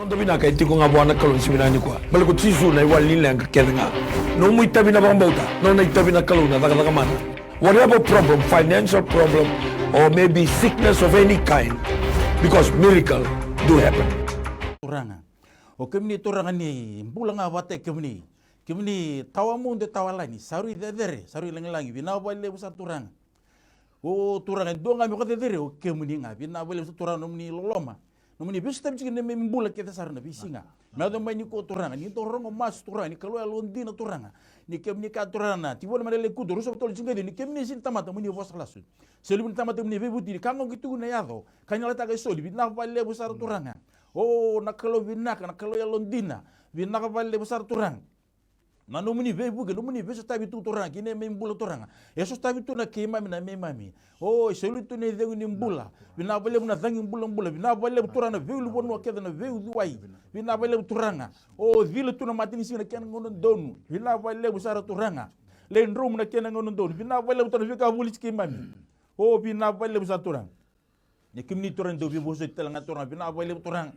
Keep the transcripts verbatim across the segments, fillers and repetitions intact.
Noda vinaka e tiko ga vua na Kalou ni siga vinaka nikua. Baleta ko Jisu na iwali ni leqa kece ga. Nomu itavi na vakabauta, nona itavi na Kalou na cakacaka mana. Whatever problem, financial problem, or maybe sickness of any kind, because miracle do happen. Turaga. O kemuni turaga ni bula ga vata kei kemuni. Kemuni tawa mudu e tawa lani, sa rui cecere, sa rui lagilagi, vinaka vakalevu sara turaga. O turaga, e dua ga me vakacecere, o kemuni ga, vinaka vakalevu sara turaga, nomuni loloma. Nomuni veisotavi tiko na neimami bula kece sara na veisiga. Me yaco mai nikua turaga, ni dau rogo masu turaga, ni Kalou yalodina turaga. Ni kemuni kaya turaga na Tivoni mada e lekutu, ruasagavulu ka tolu, tinikaciwa, ni kemuni sega ni tamata mo ni vosa lasu. Se luve ni tamata mo ni veivuti, ni ka ga o qai tukuna e yaco, ka ni yalataka e soli, vinaka vakalevu sara turaga. O na Kalou vinaka, na Kalou yalodina, vinaka vakalevu sara turaga. Na nomuni veivuke, nomuni veisotavi tu turaga, ki na neimami bula turaga. E sotavi tu na keimami na neimami. O, e soli tu na icegu ni bula. Vinaka vakalevu na cagi bulabula. Vinaka vakalevu turaga na veiuluvanua kece na veiuciwai. Vinaka vakalevu turaga. O, cila tu na matanisiga na kena gauna donu. Vinaka vakalevu sara turaga. Lai dromu na kena gauna donu. Vinaka vakalevu turaga na veika voli tiko keimami. O, vinaka vakalevu sara turaga. Ni kemuni turaga ni dau veivosoti tale ga turaga, vinaka vakalevu turaga.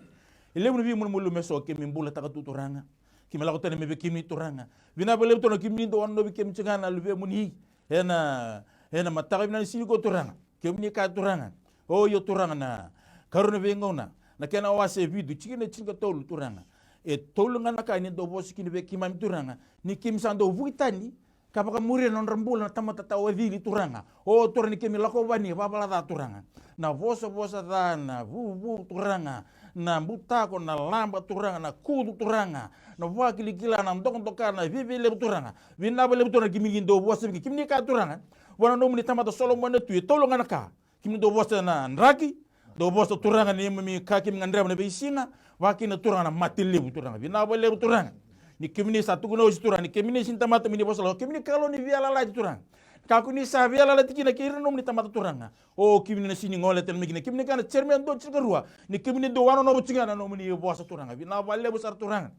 E levu na veimalumalumu eso keimami bulataka tu turaga. Keimami lako tale mai vei kemuni turaga. Vinaka vakalevu turaga kemuni dau wanonovi kemuni tiko ga na luvemuni. Ena, ena mataka vinaka ni siga nikua turaga. Kemuni kaya turaga. O io turaga na karua na veigauna. Na kena wase e vitu, tikina e tinikatolu turaga. E tolu ga na ka ni dau vosa kina vei keimami turaga. Ni keimami sa dau vuki tani. Ka vakamuria na nodra bula na tamata tawacili turaga. O turaga ni keimami lako vani, vavala ca turaga. Na vosavosa ca, na vuvu turaga. Na butako, na laba turaga, na kucu turaga. Na vakilakila, na dokadoka, na viavialevu turaga. Vinaka vakalevu turaga, keimami dau vosa vei kemuni kaya turaga. Vua na nomuni tamata Solomone tu, e tolu ga na ka. Keimami dau vosa na draki, dau vosa turaga ni neimami ka keimami gadreva na veisiga, vakakina turaga na mate levu turaga. Vinaka vakalevu turaga. Ni kemuni sa tukuna oti turaga, ni kemuni sega ni tamata mo ni vosa lasu, kemuni Kalou ni veiyalayalati turaga. Kakua ni sa veiyalayalati kina kei ira na nomuni tamata turaga. O kemuni na sega ni gole tale mai kina, kemuni kaya na Jeremaia dua tinikarua, ni kemuni dau wanonovi tiko ga na nomuni vosa turaga. Vinaka vakalevu sara turaga.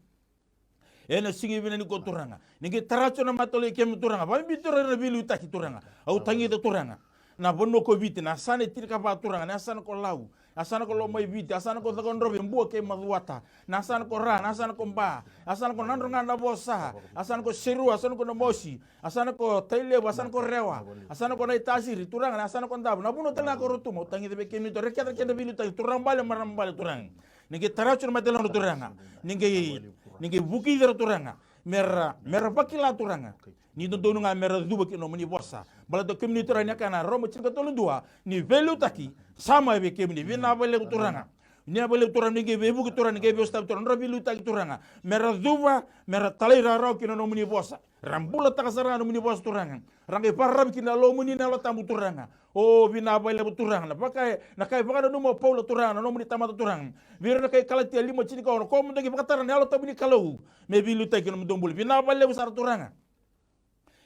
Ena siga vinaka nikua turaga. Ni qai tara tiko na mataloya kemuni turaga. Vakabibi turaga na veiliutaki turaga. Au tagica turaga. Na vanua ko Viti, na yasana e tinikava turaga, na yasana ko Lau, yasana ko Lomaiviti, yasana ko Cakaudrove, Bua kei Macuata, na yasana ko Ra, na yasana ko Ba, yasana ko Nadroga, Navosa, yasana ko Serua, yasana ko Namosi, yasana ko Tailevu, yasana ko Rewa, yasana ko Naitasiri, turaga, na yasana ko Davo, na vanua tale ga ko Rotuma, au tagica vei kemuni turaga, kece na kena veiliutaki, turaga bale, marama bale, turaga. Ni qai tara tiko na mataloya turaga. Ni qai, ni qai vukici ira turaga. Mera, mera vakila turaga. Ni dodonu ga mera cuva ki na nomuni vosa. Baleta kemuni turaga ni a kaya na Roma tinikatolu dua. Ni veiliutaki, sa mai vei kemuni. Vinaka vakalevu turaga. Vinaka vakalevu turaga ni qai veivuke turaga, ni qai veisotavi turaga. Nodra veiliutaki turaga. Mera cuva, mera talairawarawa ki na nomuni vosa. Ra bulataka sara ga na nomuni vosa turaga. Ra qai vakararavi ki na yalomuni na Yalo Tabu turaga. O vinaka vakalevu turaga. Na vaka, na ka e vakananuma o Paula turaga, na nomuni tamata turaga. Vei ira na kai Kalatia lima tinikaono, ko mo dou qai vakatara na Yalo Tabu ni Kalou. Me veiliutaki na nomudou bula. Vinaka vakalevu sara turaga.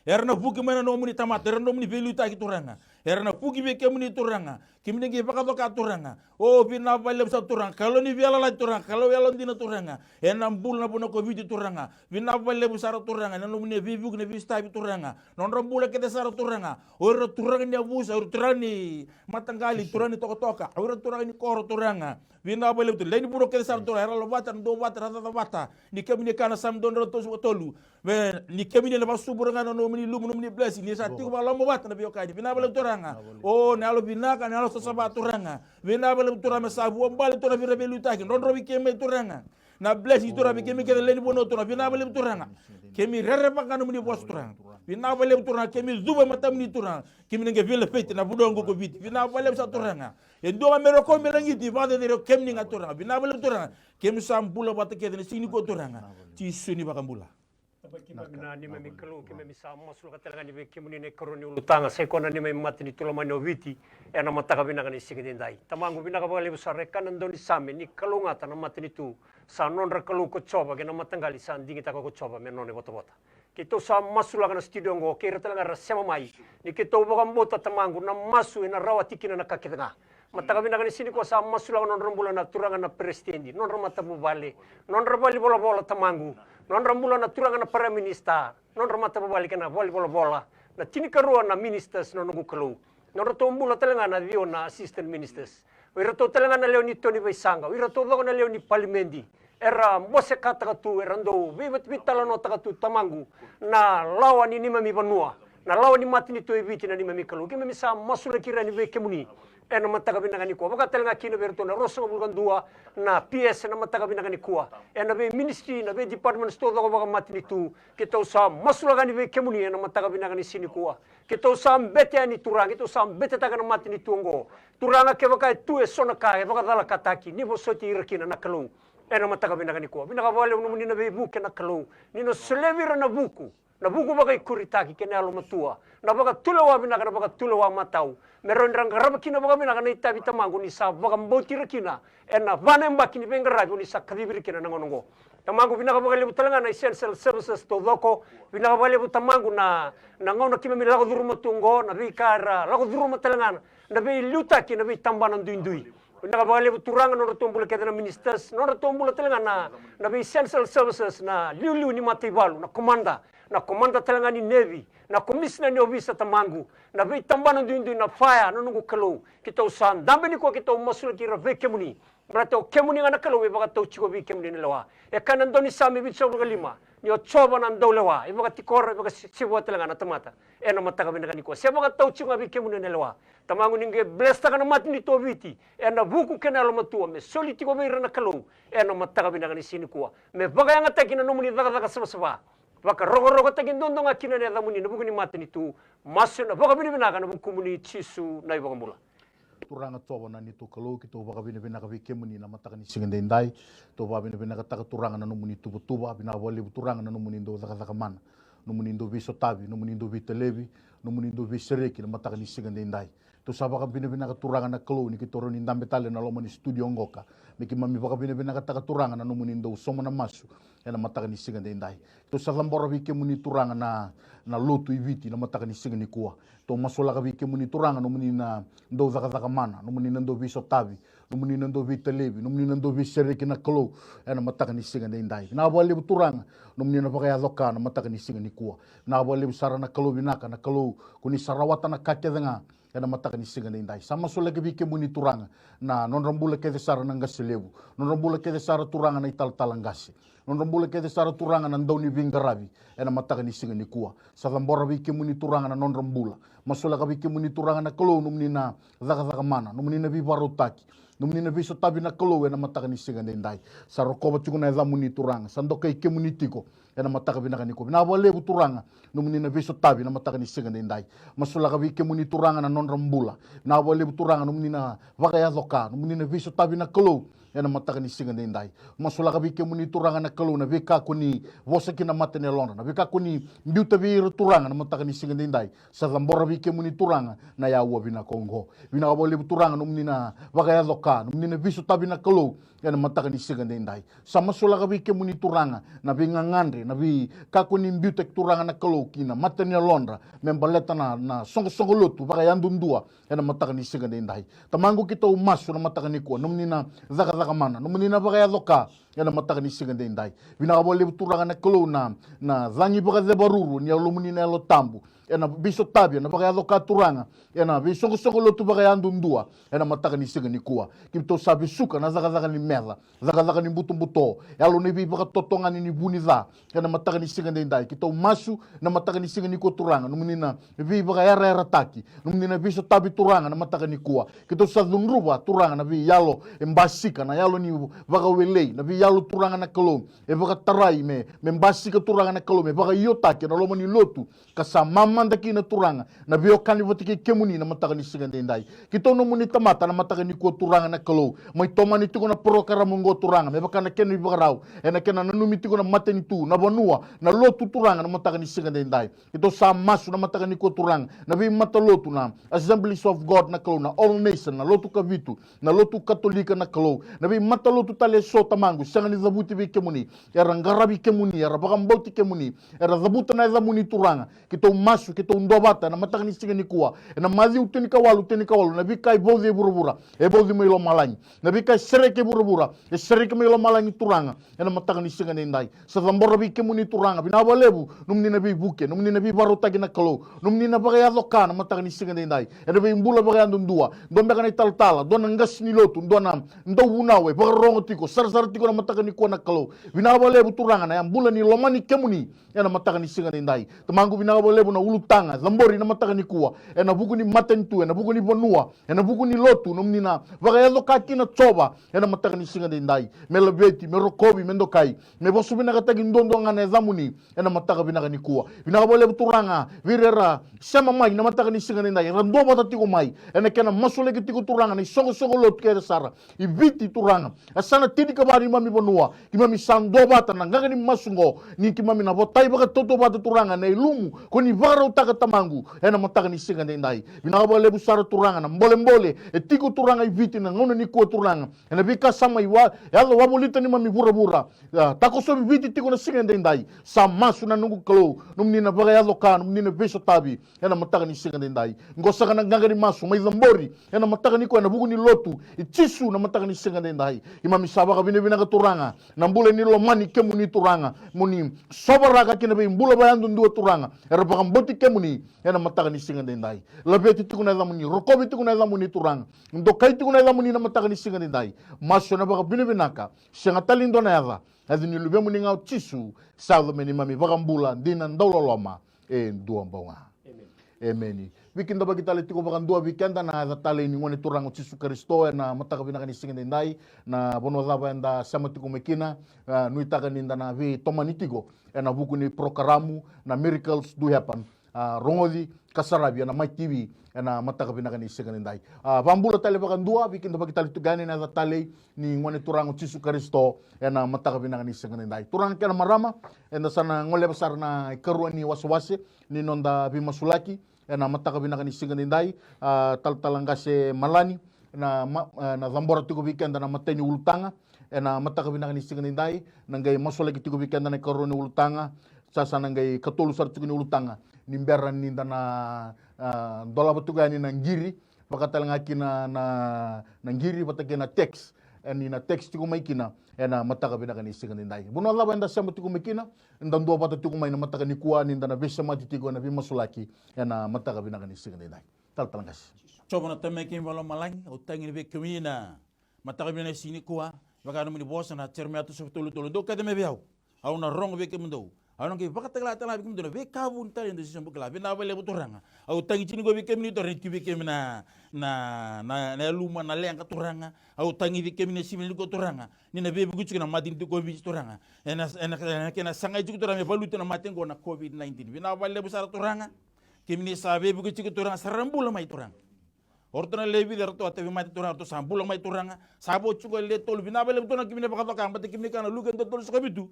Era na vuki mai na nomuni tamata, era na nomuni veiliutaki turaga. Era na vuki vei kemuni turaga. Kemuni qai vakacoka turaga. O vinaka vakalevu sara turaga. Kalou ni veiyalayalati turaga. Kalou yalodina turaga. Ena bula na vanua ko Viti turaga. Vinaka vakalevu sara turaga. Na nomuni veivuke na veisotavi turaga. Nodra bula kece sara turaga. O ira turaga ni yavusa, o ira turaga ni mataqali, turaga ni tokatoka. O ira turaga ni koro turaga. Vinaka vakalevu turaga. Lewe ni vanua kece sara turaga. Era lako vata, era dua vata, era caca vata. Ni kemuni kaya na Same dua na drau tolusagavulu ka tolu. Ni kemuni na vakasubura ga na nomuni lumu, nomuni blessing. Ni sa tiko vakaloloma vata na veiwekani. Vinaka vakalevu turaga. O na yalo vinaka, na yalo savasava turaga. Vinaka vakalevu turaga me sa vuabale turaga vei ira veiliutaki. Drodrovi keimami turaga. Na blessing turaga vei keimami kece lewe ni vanua turaga. Vinaka vakalevu turaga. Keimami rerevaka ga nomuni vosa turaga. Vinaka vakalevu turaga. Keimami cuva e matamuni turaga. Keimami na qai veilafaiti na vanua oqo ko Viti. Vinaka vakalevu sara turaga. E dua ga me rokovi me lagiti, vakacecere o kemuni ga turaga. Vinaka vakalevu turaga. Keimami sa bula vata kece na siga nikua turaga. Jisu na iVakabula. Tabaki keimami na neimami Kalou, keimami sa masulaka tale ga ni vei kemuni na ikarua ni ulutaga, sai koya na neimami matanitu lomani o Viti, ena mataka vinaka ni siga edaidai. Tamaqu vinaka vakalevu sara, e kaya na daunisame, ni kalougata na matanitu, sa nodra Kalou ko Jiova, kei na mataqali sa digitaka ko Jiova me nona ivotavota. Keitou sa masulaka na studio oqo, kei ira tale ga era sema mai, ni keitou vakabauta Tamaqu na masu ena rawati kina na ka kece ga. Mataka vinaka ni siga nikua sa masulaka nodra bula na turaga na peresitedi, nodra matavuvale, nodra valenivolavola Tamaqu, nodra bula na turaga na paraiminisita, nodra matavuvale kei na valenivolavola, na tinikarua na ministers na noqu Kalou, nodratou bula tale ga na ciwa na assistant ministers. O iratou tale ga na lewe ni to ni veisaqa, o iratou taucoko na lewe ni palimedi, era bosekataka tu, era dau vei- veitalanoataka tu, Tamaqu, na lawa ni neimami vanua, na lawa ni matanitu e Viti, na neimami Kalou. Keimami sa masulaki ira yani vei kemuni ena mataka vinaka nikua. Vaka tale ga kina vei iratou na ruasagavulu ka dua na P S ena mataka vinaka nikua, ena veiministry, na veidepartments taucoko vakamatanitu. Keitou sa masulaka yani vei kemuni ena mataka vinaka ni siga nikua. Keitou sa bete yani, Turaga, keitou sa betetaka na matanitu oqo. Turaga, kevaka e tu eso na ka e vakacalakataki, ni vosoti ira kina, na Kalou, ena mataka vinaka nikua. Vinaka vakalevu nomuni na veivuke, na Kalou, ni na solevi ira na vuku, na vuku vakaikuritaki kei na yalomatua, na vakatulewa vinaka, na vakatulewa matau, me rawa ni ra qarava kina vakavinaka na itavi, Tamaqu, ni sa vakabauti ira kina ena va na yabaki ni veiqaravi o ni sa kacivi ira kina ena gauna oqo. Tamaqu, vinaka vakalevu tale ga na essential services taucoko. Vinaka vakalevu, Tamaqu, na, na gauna keimami lako curuma tu oqo, na veika era lako curuma tale ga na veiliutaki, na veitabana duidui. Vinaka vakalevu, Turaga, nodratou bula kece na ministers, nodratou bula tale ga na, na vei essential services, na liuliu ni mataivalu, na komada, na komada tale ga ni nevi, na komisina ni ovisa, Tamaqu, na veitabana duidui, na fire, na noqu Kalou. Keitou sa dabe nikua, keitou masulaki ira vei kemuni. Baleta o kemuni ga na Kalou e vakatau tiko vei kemuni na lewa. E kaya na daunisame vitusagavulu ka lima, ni o Jiova na daulewa, e vakatikora, e vakasivua tale ga na tamata ena mataka vinaka nikua. Se vakatau tiko ga vei kemuni na lewa. Tamaqu, ni qai blesstaka na matanitu o Viti ena vuku kei na yalomatua, me soli tiko vei ira, na Kalou, ena mataka vinaka ni siga nikua. Me vakayagataki na nomuni cakacaka savasava, vakarokorokotaki duadua ga kina na yacamuni ena vuku ni matanitu. Masu ena vakavinavinaka ena vukumuni, Jisu na iVakabula. Turaga Jiova na neitou Kalou, keitou vakavinavinaka vei kemuni na mataka ni siga edaidai. Tou vakavinavinakataka, Turaga, na nomuni tuvatuva. Vinaka vakalevu, Turaga, na nomuni dau cakacaka mana, nomuni dau veisotavi, nomuni dau veitalevi, nomuni dau veisereki na mataka ni siga edaidai. Tou sa vakavinavinaka, Turaga na Kalou, ni keitou rawa ni dabe tale ena loma ni studio oqo, ka me keimami vakavinavinakataka, Turaga, na nomuni dau sauma na masu ena mataka ni siga edaidai. Tou sa cabora vei kemuni, Turaga, na, na lotu i Viti na mataka ni siga nikua. Tou masulaka vei kemuni, Turaga, nomuni na dau cakacaka mana, nomuni na dau veisotavi, nomuni na dau veitalevi, nomuni na dau veisereki, na Kalou, ena mataka ni siga edaidai. Vinaka vakalevu, Turaga, nomuni na vakayaco ka na mataka ni siga nikua. Vinaka vakalevu sara, na Kalou vinaka, na Kalou ko ni sa rawata na ka kece ga ena mataka ni siga edaidai. Sa masulaki vei kemuni, Turaga, na nodra bula kece sara na qase levu, nodra bula kece sara, Turaga, na italatala qase, nodra bula kece sara, Turaga, na dauniveiqaravi ena mataka ni siga nikua. Sa cabora vei kemuni, Turaga, na nodra bula. Masulaka vei kemuni, Turaga na Kalou, nomuni na cakacaka mana, nomuni na veivakarautaki, nomuni na veisotavi, na Kalou, ena mataka ni siga edaidai. Sa rokova tiko na yacamuni, Turaga, sa dokai kemuni tiko ena mataka vinaka nikua. Vinaka vakalevu, Turaga, nomuni na veisotavi na mataka ni siga edaidai. Masulaka vei kemuni, Turaga, na nodra bula. Vinaka vakalevu, Turaga, nomuni na vakayaco ka, nomuni na veisotavi, na Kalou, ena mataka ni siga edaidai. Masulaka vei kemuni, Turaga na Kalou, na veika ko ni vosa ki na mata ni yalodra, na veika ko ni biuta vei ira, Turaga, na mataka ni siga edaidai. Sa cabora vei kemuni, Turaga, na yaua vinaka oqo. Vinaka vakalevu, Turaga, nomuni na vakayaco ka, nomuni na veisotavi, na Kalou, ena mataka ni siga edaidai. Sa masulaka vei kemuni, Turaga, na veigagadre, na veika ko ni biutaki, Turaga na Kalou, ki na mata ni yalodra me baleta na, na soqosoqo lotu vakayadudua ena mataka ni siga edaidai. Tamaqu, keitou masu na mataka nikua, nomuni na cakacaka mana, nomuni na vakayaco ka ena mataka ni siga edaidai. Vinaka vakalevu, Turaga na Kalou, na, na cagi vakacevaruru ni Yalomuni na Yalo Tabu ena veisotavi, ena vakayaco ka, Turaga, ena veisoqosoqo lotu vakayadudua ena mataka ni siga nikua. Keitou sa vesuka na cakacaka ni meca, cakacaka ni butobuto, yalo ni veivakatotogani ni vu ni ca ena mataka ni siga edaidai. Keitou masu na mataka ni siga nikua, Turaga, nomuni na veivakayarayarataki, nomuni na veisotavi, Turaga, na mataka nikua. Keitou sa cudruva, Turaga, na veiyalo e basika, na yalo ni vakawelei, na veiyalo, Turaga na Kalou, e vakatarai me, me basika, Turaga na Kalou, me vakaiotaki ena loma ni lotu, ka sa mamada kina, Turaga, na veiwekani vata kei kemuni na mataka ni siga edaidai. Keitou nomuni tamata na mataka nikua, Turaga na Kalou, mai tomani tiko na parokaramu oqo, Turaga, me vaka na kena ivakarau, ena kena nanumi tiko na matanitu, na vanua, na lotu, Turaga, na mataka ni siga edaidai. Keitou sa masu na mataka nikua, Turaga, na veimatalotu, na Assemblies of God, na Kalou, na All Nation, na Lotu Kavitu, na Lotu Katolika, na Kalou, na veimatalotu tale eso, Tamaqu, sega ni cavuti vei kemuni. Era qaravi kemuni, era vakabauti kemuni, era cavuta na yacamuni Turaga. Keitou masu, keitou duavata ena mataka ni siga nikua. Ena Maciu tinikawalu, tinikawalu, na veika e vauci e vuravura, e vauci mai lomalagi. Na veika e sereki e vuravura, e sereki mai lomalagi Turaga. Ena mataka ni siga edaidai, sa cabora vei kemuni Turaga, vinaka vakalevu nomuni na veivuke, nomuni na veivakarautaki na Kalou, nomuni na vakayaco ka na mataka ni siga edaidai. Ena veibula vakayadudua, dua beka na italatala, dua na qase ni lotu, dua na dauvunau e vakarorogo tiko, sarasara tiko na mataka nikua na Kalou. Vinaka vakalevu Turaga na bula ni lomani kemuni ena mataka ni siga edaidai. Tamaqu, vinaka vakalevu na ulutaga e cabori na mataka nikua, ena vuku ni matanitu, ena vuku ni vanua, ena vuku ni lotu, nomuni na vakayaco ka kina Jiova, ena mataka ni siga edaidai. Me laveti, me rokovi, me dokai, me vosa vinakataki duadua ga na yacamuni ena mataka vinaka nikua. Vinaka vakalevu Turaga vei ira era sema mai na mataka ni siga edaidai, era duavata tiko mai ena kena masulaki tiko Turaga na isoqosoqo lotu kece sara i Viti Turaga. E sa na tinikava ni neimami vanua, keimami sa duavata na qaqa ni masu oqo, ni keimami na votai vakatautauvata Turaga na ilumu ko ni vakarautaka Tamaqu ena mataka ni siga edaidai. Vinaka vakalevu sara Turaga na bolebole e tiko Turaga i Viti na gauna nikua Turaga, ena veika sa mai wa, yaco wavolita neimami vuravura. A, takosovi Viti tiko na siga edaidai. Sa masu na noqu Kalou, nomuni na vakayaco ka, nomuni na veisotavi ena mataka ni siga edaidai. Qo saka na qaqa ni masu mai cabori ena mataka nikua ena vuku ni lotu i Jisu na mataka ni siga edaidai. Keimami sa vakavinavinaka Turaga na bula ni lomani kemuni Turaga, mo ni sovaraka ki na veibula vakayadudua Turaga era vakabauti kemuni ena mataka ni siga edaidai. Laveti tiko na yacamuni, rokovi tiko na yacamuni Turaga, dokai tiko na yacamuni na mataka ni siga edaidai. Masu ena vakavinavinaka, sega tale ni dua na yaca, yaca ni Luvemuni ga o Jisu, sa yaco me neimami vakabula dina dauloloma e dua bau ga. Emeni. Veikidavaki tale tiko vakadua vei keda na yaca talei ni Gone Turaga o Jisu Karisito ena mataka vinaka ni siga edaidai. Na vanua cava eda sema tiko mai kina, a, nuitaka ni da na veitomani tiko ena vuku ni porokaramu na Miracles Do Happen. A, rogoci ka saravi ena Mai T V ena mataka vinaka ni siga edaidai. A, vakabula tale vakadua, veikidavaki tale tiko yani na yaca talei ni Gone Turaga o Jisu Karisito ena mataka vinaka ni siga edaidai. Turaga kei na marama, eda sa na goleva sara na ikarua ni wasewase ni noda veimasulaki ena mataka vinaka ni siga edaidai. A, talatala qase Malani na ma-, e, na cabora tiko vei keda na imatai ni ulutaga ena mataka vinaka ni siga edaidai. Na qai masulaki tiko vei keda na ikarua ni ulutaga, sa, sa na qai ikatolu sara tiko ni ulutaga ni bera ni da na, a, dolava tiko yani na qiri, vaka tale ga kina na, na qiri vata kei na text, e, ni na text tiko mai kina ena mataka vinaka ni siga edaidai. Vanua cava eda sema tiko mai kina, eda duavata tiko mai na mataka nikua ni da na veisemati tiko ena veimasulaki ena mataka vinaka ni siga edaidai. Talatala qase. Jiova na Tamai keimami vakalomalagi, au tagi vei kemuni na mataka vinaka ni siga nikua, vaka nomuni vosa na Jeremaia tolusagavulu ka tolu tolu, dou kaci mai vei au, au na rogo vei kemudou, au na qai vakatakila tale ga vei kemudou na veika vuni tale ni dou se bau kila. Vinaka vakalevu Turaga. Au tagi tiko vei kemuni Turaga, ni tiko vei kemuni na, na, na, na yaluma na leqa Turaga. Au tagi vei kemuni na siga nikua Turaga, ni na veivuke tiko na matanitu ko Viti Turaga, ena, ena, ena kena sagai tiko Turaga me valuta na mate oqo na COVID nineteen. Vinaka vakalevu sara Turaga. Kemuni sa veivuke tiko Turaga, sa ra bula mai Turaga. O ratou na lewe vica eratou a tauvimate Turaga, eratou sa bula mai Turaga. Sa vo tiko e le tolu, vinaka vakalevu Turaga, kemuni vakacoka, baleta kemuni kaya na Luke dua tolusagavulu ka vitu,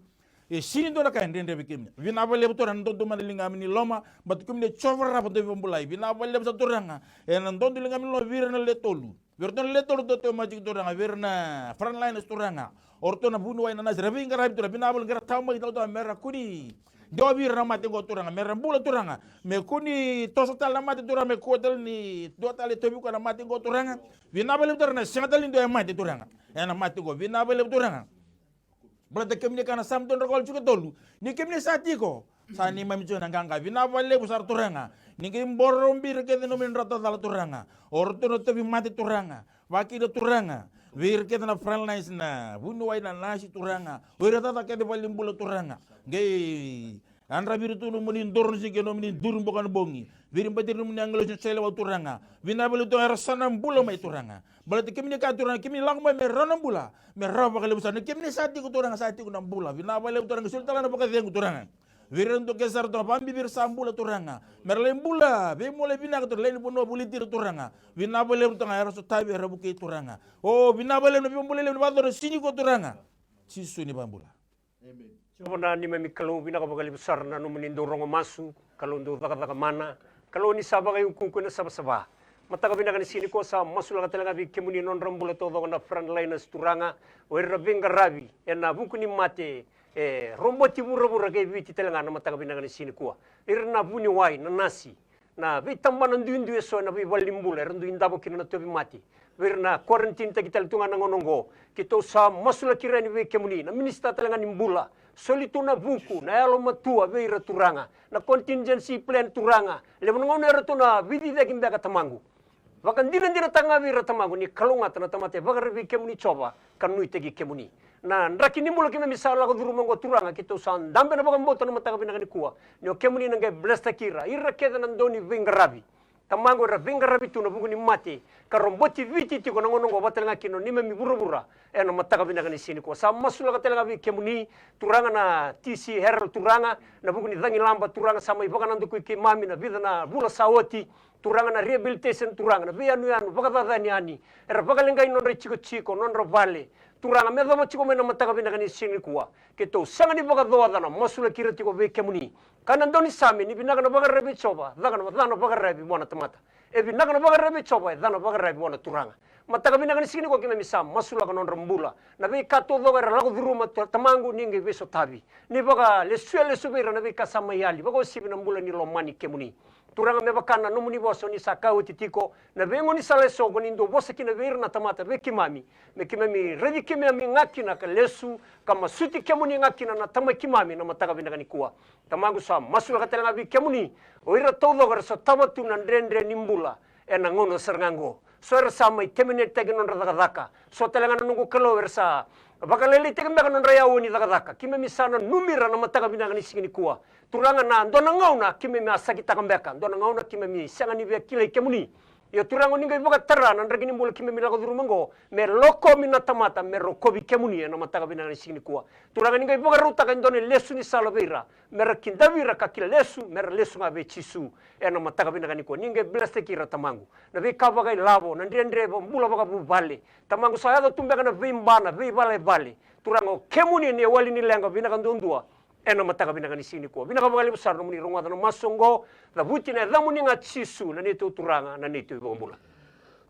e sega ni dua na ka e dredre vei kemuni. Vinaka vakalevu Turaga, na dodo mai na ligamuni loma, baleta kemuni e Jiova raraba, dauvakabulai. Vinaka vakalevu sara Turaga, ena dodo ligamuni loma vei ira na le tolu. Vei iratou na le tolu eratou tauvimate tiko Turaga, vei ira na frontliners Turaga, o ratou na vuniwai, na nasi, ra veiqaravi Turaga, vinaka vakalevu, qai ra tau mai tale Turaga, me ra kua ni dewa vei ira na mate oqo Turaga, me ra bula Turaga, me kua ni toso tale na mate Turaga, me kua tale ni dua tale e tauvi koya na mate oqo Turaga. Vinaka vakalevu Turaga, na sega tale ni dua e mate Turaga ena mate oqo. Vinaka vakalevu Turaga. Baleta kemuni kaya na Same dua drau ka walu tikina tolu, ni kemuni sa tiko, sa neimami tiko na qaqa. Vinaka vakalevu sara Turaga. Ni qai boro bibi ira kece na nomuni drau tacala Turaga, o ratou na tauvimate Turaga, vaka kina Turaga, vei ira kece na frontliners, na vuniwai, na nasi Turaga, o ira cakacaka kece valenibula Turaga. Qai yadravi ira tu na nomuni doro ni siga kei na nomuni duru boka na bogi. Viri bati ira na nomuni agilosi na solewa Turaga. Vinaka vakalevu Turaga, era sa na bula mai Turaga. Baleta kemuni kaya Turaga, kemuni lako mai me rawa na bula, me rawa vakalevu sara. Ni kemuni sa tiko Turaga, sa tiko na bula. Vinaka vakalevu Turaga, soli tale ga na vakacegu Turaga vei ira dua kece sara Turaga, vakabibi ira sa bula Turaga, me ra lai bula veimaliwai vinaka Turaga, lai ni vanua voliti ira Turaga. Vinaka vakalevu Turaga, era sotavi, era vukei Turaga. O, vinaka vakalevu na veivakabulai levu ni vakayacori ena siga nikua Turaga. Jisu ni vakabula. Jiova na neimami Kalou, vinaka vakalevu sara na nomuni dau rogo masu, Kalou dau cakacaka mana, Kalou ni sa vakaiukuuku ena savasava. Mataka vinaka ni siga nikua sa masulaka tale ga vei kemuni nodra bula taucoko na frontliners turaga, o ira na veiqaravi ena vuku ni mate e roboti vuravura kei Viti tale ga na mataka vinaka ni siga nikua. Ira na vuniwai, na nasi, na veitabana duidui eso ena veivale ni bula era dui davo kina na tauvimate. Vei ira na quarantine taki tale tu ga na gauna oqo, keitou sa masulaki ira yani vei kemuni na minisita tale ga ni bula. Soli tu na vuku, na yalomatua vei ira turaga, na contingency plan turaga. Levu na gauna eratou na veiciciyaki beka tamaqu. Vakadinadinataka ga vei ira tamaqu ni kalougata na tamata e vakararavi vei kemuni Jiova ka nuitaki kemuni. Na draki ni bula keimami sa lako curuma oqo turaga keitou sa dabe na vakabauta na mataka vinaka nikua ni o kemuni na qai blesstaki ira, ira kece na dau ni veiqaravi. Tamaqu era veiqaravi tu na vuku ni mate ka roboti Viti tiko na gauna oqo vata tale ga kina o neimami vuravura. Ena mataka vinaka ni siga nikua sa masulaka tale ga vei kemuni turaga na T C Herald turaga, na vuku ni cagilaba turaga sa mai vakanadakui keimami na vica na vula sa oti. Turaga na rehabilitation turaga, na veiyanuyanu vakacacani yani, era vakaleqai nodra itikotiko, nodra vale. Turaga me yacova tiko mai na mataka vinaka ni siga nikua, keitou sega ni vakacoca na masulaki ira tiko vei kemuni. Ka na dau ni same ni vinaka na vakararavi Jiova, caka na ca na vakararavi vua na tamata. E vinaka na vakararavi Jiova, e ca na vakararavi vua na turaga. Mataka vinaka ni siga nikua keimami sa masulaka nodra bula. Na veika taucoko era lako curuma tamaqu ni qai veisotavi. Ni vakalesuya lesu vei ira na veika sa mai yali, vakauasivi na bula ni lomani kemuni. Turaga me vaka na nomuni vosa ni sa kaya oti tiko, na veigaunisala eso ko ni dau vosa kina vei ira na tamata vei keimami, me keimami raici keimami ga kina ka lesu ka masuti kemuni ga kina na Tamai keimami na mataka vinaka nikua. Tamaqu sa masulaka tale ga vei kemuni, o ira taucoko era sotava tu na dredre ni bula ena gauna sara ga oqo. So era sa mai temenetaki nodra cakacaka. So tale ga na noqu Kalou era sa vakalailaitaki beka nodra yaua ni cakacaka. Keimami sa nanumi ira na mataka vinaka ni siga nikua. Turaga na dua na gauna keimami a sakitaka beka, dua na gauna keimami sega ni via kilai kemuni. Ia Turaga ni qai vakatara na draki ni bula keimami lako curuma oqo, me lokomi na tamata me rokovi kemuni ena mataka vinaka ni siga nikua. Turaga ni qai vakarautaka e dua na lesu ni sala vei ira, me ra kidavi ira ka kila lesu, me ra lesu ga vei Jisu. Ena mataka vinaka nikua ni qai blesstaki ira tamaqu. Na veika vakailavo, na dredre, bula vakavuvale. Tamaqu sa yaco tu beka na veiba, na veivalevale. Turaga o kemuni na iwali ni leqa vinaka duadua. Ena mataka vinaka ni siga nikua vinaka vakalevu sara nomuni rogoca na masu oqo. Cavuti na yacamuni ga Jisu na neitou Turaga, na neitou iVakabula.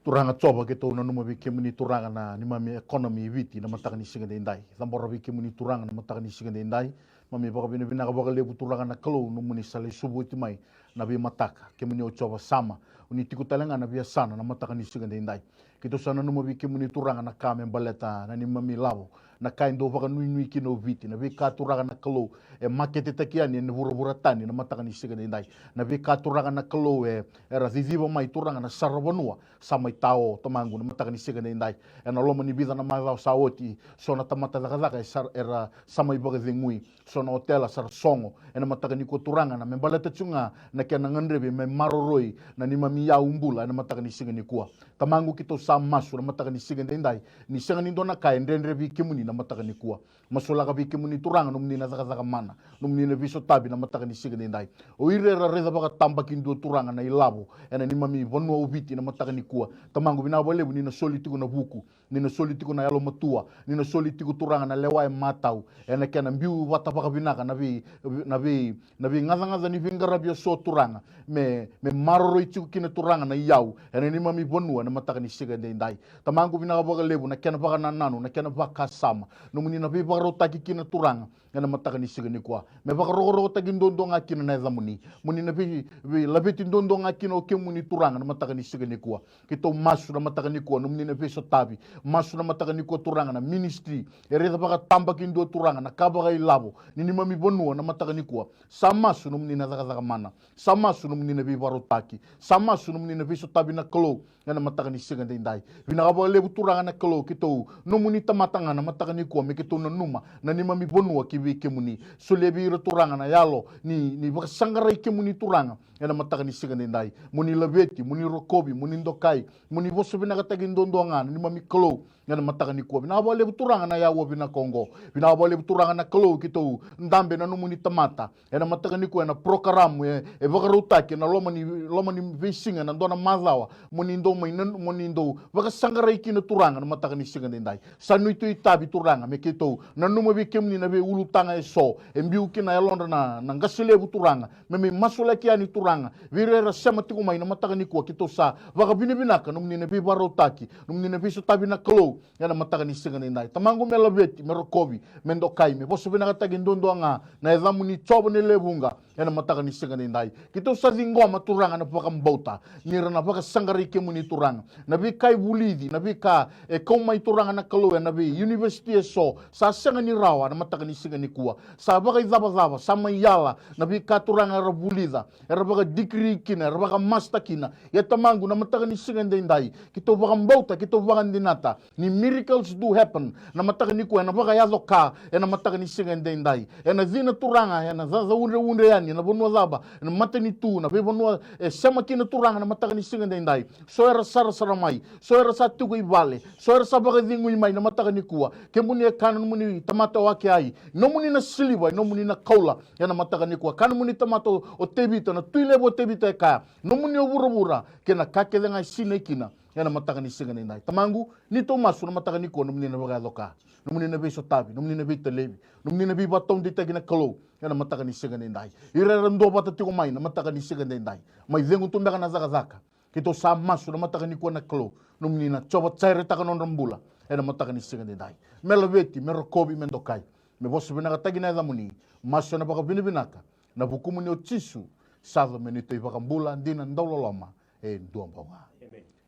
Turaga Jiova keitou nanuma vei kemuni Turaga na neimami economy e Viti na mataka ni siga daidai. Cabora vei kemuni Turaga na mataka ni siga daidai. Mami vakavinavinaka vakalevu Turaga na Kalou nomuni sa lai sovu oti mai na veimataka. Kemuni o Jiova Sama, oni tiko tale ga na veiyasana na mataka ni siga daidai. Keitou sa nanuma vei kemuni Turaga na ka me baleta na neimami lavo, na ka e dau vakanuinui kina o Viti, na veika Turaga na Kalou e maketetaki yani ena vuravura tani na mataka ni siga daidai. Na veika Turaga na Kalou e era ciciva mai Turaga na saravanua sa mai tao tamaqu na mataka ni siga daidai. Ena loma ni vica na macawa sa oti, so na tamata cakacaka e sar-, era sa mai vakacegui. So na otela sa ra sogo ena mataka nikua Turaga na me baleta tu ga na kena gadrevi me maroroi na neimami iyau bula ena mataka ni siga nikua. Tamaqu keitou sa masu na mataka ni siga daidai ni sega ni dua na ka e dredre vei kemuni na mataka nikua. Masulaka vei kemuni Turaga nomuni na cakacaka mana, nomuni na veisotavi na mataka ni siga daidai. O ira era raica vakatabakidua Turaga na ilavo ena neimami vanua o Viti na mataka nikua. Tamaqu vinaka vakalevu ni na soli tiko na vuku, ni na soli tiko na yalomatua, ni na soli tiko Turaga na lewa e matau ena kena biu vata vakavinaka na vei, na vei, na veigacagaca ni veiqaravi eso Turaga me, me maroroi tiko kina Turaga na iyau ena neimami vanua ena mataka ni siga daidai. Tamaqu vinaka vakalevu na kena vakanananu, na kena vakasama nomuni na veivakarautaki kina Turaga ena mataka ni siga nikua. Me vakarokorokotaki duadua ga kina na yacamuni. Moni na vei, veilaveti duadua ga kina o kemuni Turaga na mataka ni siga nikua. Keitou masu na mataka nikua nomuni na veisotavi. Masu na mataka nikua Turaga na ministry e raica vakatabakidua Turaga na ka vakailavo ni neimami vanua na mataka nikua. Sa masu nomuni na cakacaka mana. Sa masu nomuni na veivakarautaki. Sa masu nomuni na veisotavi na Kalou ena mataka ni siga daidai. Vinaka vakalevu Turaga na Kalou keitou nomuni tamata ga na mataka nikua me keitou nanuma na neimami vanua ki vei kemuni. Solia vei ira Turaga na yalo ni, ni vakasaqarai kemuni Turaga ena mataka ni siga daidai. Moni laveti, moni rokovi, moni dokai, moni vosa vinakataki duadua ga na neimami Kalou Ena mataka nikua, vinaka vakalevu Turaga na yaua vinaka oqo. Vinaka vakalevu Turaga na Kalou, keitou dabe na nomuni tamata ena mataka nikua ena porokaramu e, e vakarautaki ena loma ni, loma ni veisiga, ena dua na macawa mo ni dou mai, mo ni dou vakasaqarai kina Turaga na mataka ni siga edaidai. Sa nuitui tavi Turaga me keitou nanuma vei kemuni na veiulutaga eso e biu kina yalodra na, na qase levu Turaga, me mai masulaki yani Turaga vei ira era sema tiko mai na mataka nikua. Keitou sa vakavinavinaka nomuni na veivakarautaki, nomuni na veisotavi na Kalou ena mataka ni siga edaidai. Tamaqu, me laveti, me rokovi, me dokai, me vosa vinakataki duadua ga na yacamuni Jiova ni lewe vuqa ena mataka ni siga edaidai. Keitou sa ciqoma Turaga na vakabauta ni ra na vakasaqarai kemuni Turaga. Na veika e vulici, na veika e kau mai Turaga na Kalou ena vei university eso, sa sega ni rawa na mataka ni siga nikua. Sa vakaicavacava, sa mai yala na veika Turaga era vulica, era vakadikiri kina, era vakamasta kina. Ia Tamaqu, na mataka ni siga edaidai, keitou vakabauta, keitou vakadinata ni miracles do happen na mataka nikua, ena vakayaco ka ena mataka ni siga edaidai. Ena cina Turaga, ena cacaudreudre yani ena vanua cava, ena matanitu, na veivanua e sema kina Turaga na mataka ni siga edaidai. So era sarasara mai, so era sa tiko i vale, so era sa vakacegui mai na mataka nikua. Kemuni e kaya na nomuni tamata o Akeai, nomuni na siliva, nomuni na koula ena mataka nikua. Kaya na nomuni tamata o, o Tevita, na tui levu o Tevita e kaya, nomuni o vuravura kei na ka kece ga e sinai kina ena mataka ni siga edaidai. Tamaqu, neitou masu na mataka nikua, nomuni na vakayaco ka, nomuni na veisotavi, nomuni na veitalevi, nomuni na veivakataudeitaki na Kalou ena mataka ni siga edaidai. Ira era duavata tiko mai na mataka ni siga edaidai, mai cegu tu beka na cakacaka. Keitou sa masu na mataka nikua na Kalou, nomuni na Jiova Jairetaka nodra bula ena mataka ni siga edaidai. Me laveti, me rokovi, me dokai, me vosa vinakataki na yacamuni. Masu ena vakavinavinaka ena vukumuni o Jisu, sa yaco me neitou iVakabula dina dauloloma e dua bau ga.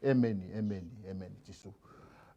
Emeni, emeni, emeni, Jisu.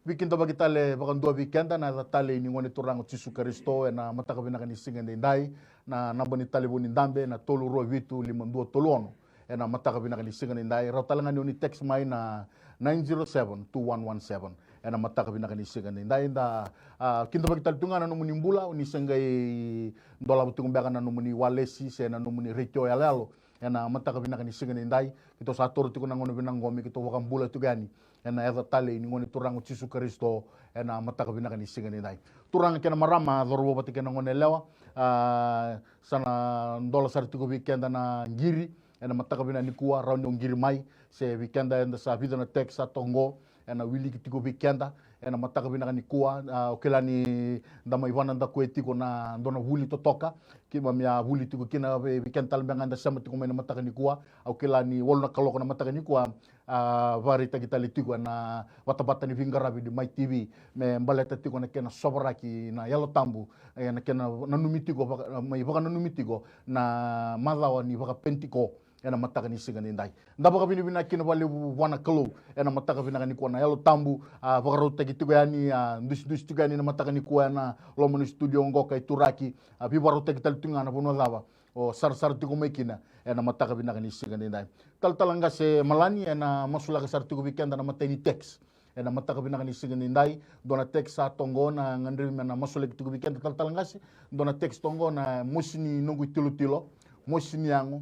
Veikidavaki tale vakadua vei keda ena yaca talei ni Gone Turaga o Jisu Karisito ena mataka vinaka ni siga edaidai. Na naba ni talevoni dabe na tolu rua vitu lima dua tolu ono. Ena mataka vinaka ni siga edaidai, rawa tale ga ni o ni text mai na nine zero seven two one one seven. Ena mataka vinaka ni siga edaidai, da, a, kidavaki tale tu ga na nomuni bula, o ni se qai dolava tiko beka na nomuni walesi se na nomuni retio yaloyalo. Ena mataka vinaka ni siga edaidai, keitou sa toro tiko na gauna vinaka oqo me keitou vakabula tiko yani ena yaca talei ni Gone Turaga o Jisu Karisito ena mataka vinaka ni siga edaidai. Turaga kei na marama, cauravou vata kei na goneyalewa, a, sa na dola sara tiko vei keda na qiri ena mataka vinaka nikua, rawa ni o qiri mai, se vei keda eda sa vica na text sa toka oqo, ena wiliki tiko vei keda ena mataka vinaka nikua. A, au kila ni da mai vakanadakuya tiko na dua na vuli totoka, keimami a vuli tiko kina vei, vei keda tale beka ga eda sema tiko mai na mataka nikua. Au kila ni walu na kaloko na mataka nikua, a, vakaraitaki tale tiko ena vatavata ni veiqaravi ni Mai T V me baleta tiko na kena sovaraki na Yalo Tabu, ena kena nanumi tiko, vaka, mai vakananumi tiko na macawa ni vakapenitiko ena mataka ni siga edaidai. Da vakavinavinaka kina vakalevu vua na Kalou ena mataka vinaka nikua, na Yalo Tabu a vakarautaki tiko yani, a dusidusi tiko yani na mataka nikua ena loma ni studio oqo ka ituraki, a veivakarautaki tale tiko ga na vanua cava o sarasara tiko mai kina ena mataka vinaka ni siga edaidai. Talatala Qase Malani ena masulaka sara tiko vei keda na imatai ni text ena mataka vinaka ni siga edaidai. Dua na text sa toka oqo, na gadrevi me na masulaki tiko vei keda, Talatala Qase. Dua na text toka oqo, na mosi ni noqu itilotilo, mosi ni yago,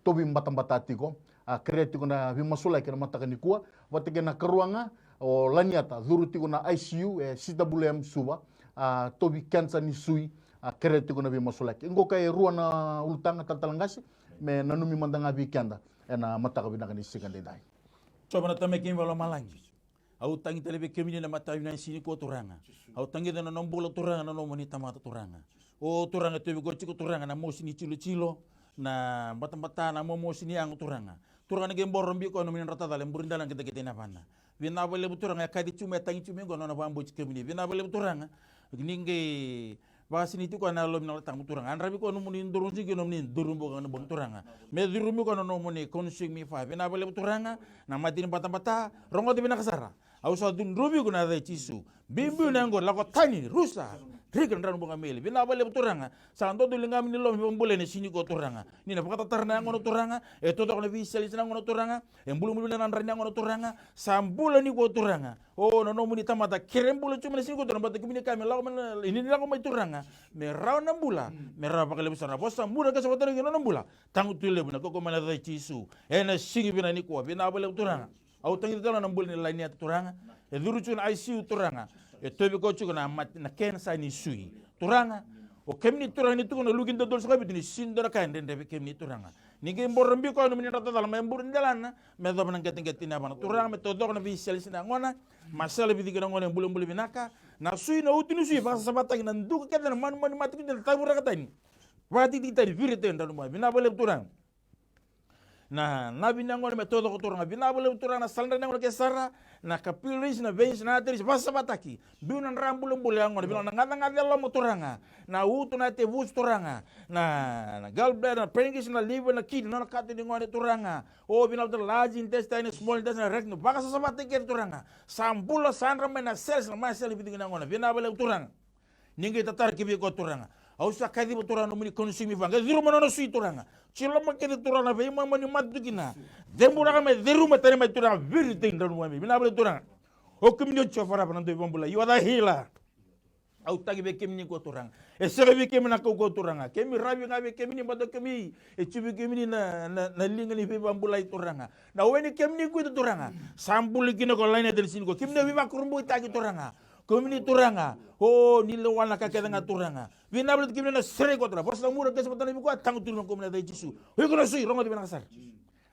tauvi batabata tiko, a kerea tiko na veimasulaki ena mataka nikua. Vata kei na karua ga, o Laniata, curu tiko na I C U e C W M Suva, a tauvi kenisa ni sui, a kerea tiko na veimasulaki. Qo ka e rua na ulutaga, Talatala Qase, me nanumi mada ga vei keda ena mataka vinaka ni siga edaidai. Jiova na Tamai keimami vakalomalagi, au tagi tale vei kemuni na mataka vinaka ni siga nikua Turaga. Au tagica na nona bula Turaga na nomuni tamata Turaga. O Turaga, tauvi koya tiko Turaga na mosi ni tilotilo, na batabata, na momosi ni yago Turaga. Turaga, ni qai boro biu koya na nomuni drata cala e buri dala na qidaqida i yavana. Vinaka vakalevu Turaga, e kaci tu mai, e tagi tu mai oqo na nona vakabauti kemuni. Vinaka vakalevu Turaga, ni qai vakasinaiti koya na Yalo ni Yalo Tabu Turaga. Yadravi koya na nomuni duru jiko, na nomuni duru boka na bogi Turaga, me curumi koya na nomuni consuming fire. Vinaka vakalevu Turaga, na mate ni batabata, rogoca vinaka sara. Au sa cudruvi iko ena yaca i Jisu. Biubiu na yaqona, lako tani, rusa, rika na drano boga meli. Vinaka vakalevu Turaga, sa dodoliga mai na loma ni vakabulai ena siga nikua Turaga. Ni na vakatatara na yagona Turaga, e taucoko na veisaliti na yagona Turaga, e bulabula na dra ni yagona Turaga. Sa bula nikua Turaga. O na nomuni tamata kere bula tu mai na siga nikua Turaga, baleta kemuni kaya me lako mai na, ni lako mai Turaga, me rawa na bula, me rawa vakalevu sara. Na vosa bula ka sa vata na nona bula, tagutu levu na kaukaua mai na yaca i Jisu. Ena siga vinaka nikua, vinaka vakalevu Turaga. Au tagica tale na bula ni Laniata Turaga, e curu tu na I C U Turaga. E tauvi koya tiko na mate, na kensa ni sui. Turaga, o kemuni Turaga ni tukuna na Luke dua, dua, sa ka vitu ni sega ni dua na ka e dredre vei kemuni Turaga. Ni qai boro biu koya nomuni drata cala mai buru delana, me yacova na qeteqete ni yavana. Turaga, me taucoko na veiselesele na gone, masela vei tiko na gone e bulabula vinaka, na sui, na uto ni sui, vakasavataki na duka kece, na manumanu mate kece, na tavu raka tani. Vakatikitiki tani, viri tani, drau ni bua. Vinaka vakalevu Turaga. Na, na vinaka gona me taucoko Turaga. Vinaka vakalevu Turaga, na sala dra na gona ke sara, na capillaries, na veins, na arteries, vakasavataki. Biu na dra bulabula ya gona, vinaka na gacagaca e loma Turaga. Na uto, na tevusi Turaga. Na, na gallbladder, na pancreas, na liver, na kidney, na nona kato ni gone Turaga. O vinaka Turaga, large intestine, small intestine, rectum, vakasasavataki kece Turaga. Sa bula, sa dra mai na cells, na mai cells, vei tiko na gona. Vinaka vakalevu Turaga. Ni qai tatara ki vei koya Turaga. Au sa kaciva Turaga nomuni konisu mi vaqe. Curuma na nona sui Turaga. Ciloma kece Turaga na veimama ni mate tu kina. Ceburaka mai, ceruma tani mai Turaga. Viri tei drau ni vua mai. Vinaka vakalevu Turaga. O kemuni o Jiova Rafa na dau veivabula. You are the healer. Au tagi vei kemuni koya Turaga. E sega vei kemuni na kaukauwa Turaga. Kemi ravi ga vei kemuni, bata kemi. E tu vei kemuni na, na, na liga ni veivabulai Turaga. Na we ni kemuni koya Turaga. Sa buli kina ko laina tani sini ko. Kemuni na veivakurabuitaki Turaga. Kemuni Turaga, o ni lewa na ka kece ga Turaga. Vinaka vakalevu kemuni na sereki koya Turaga. Vosa na mura kesa matana vei koya, tagu turu na kemuni na yaca i Jisu. O iko na sui, rogoci vinaka sara.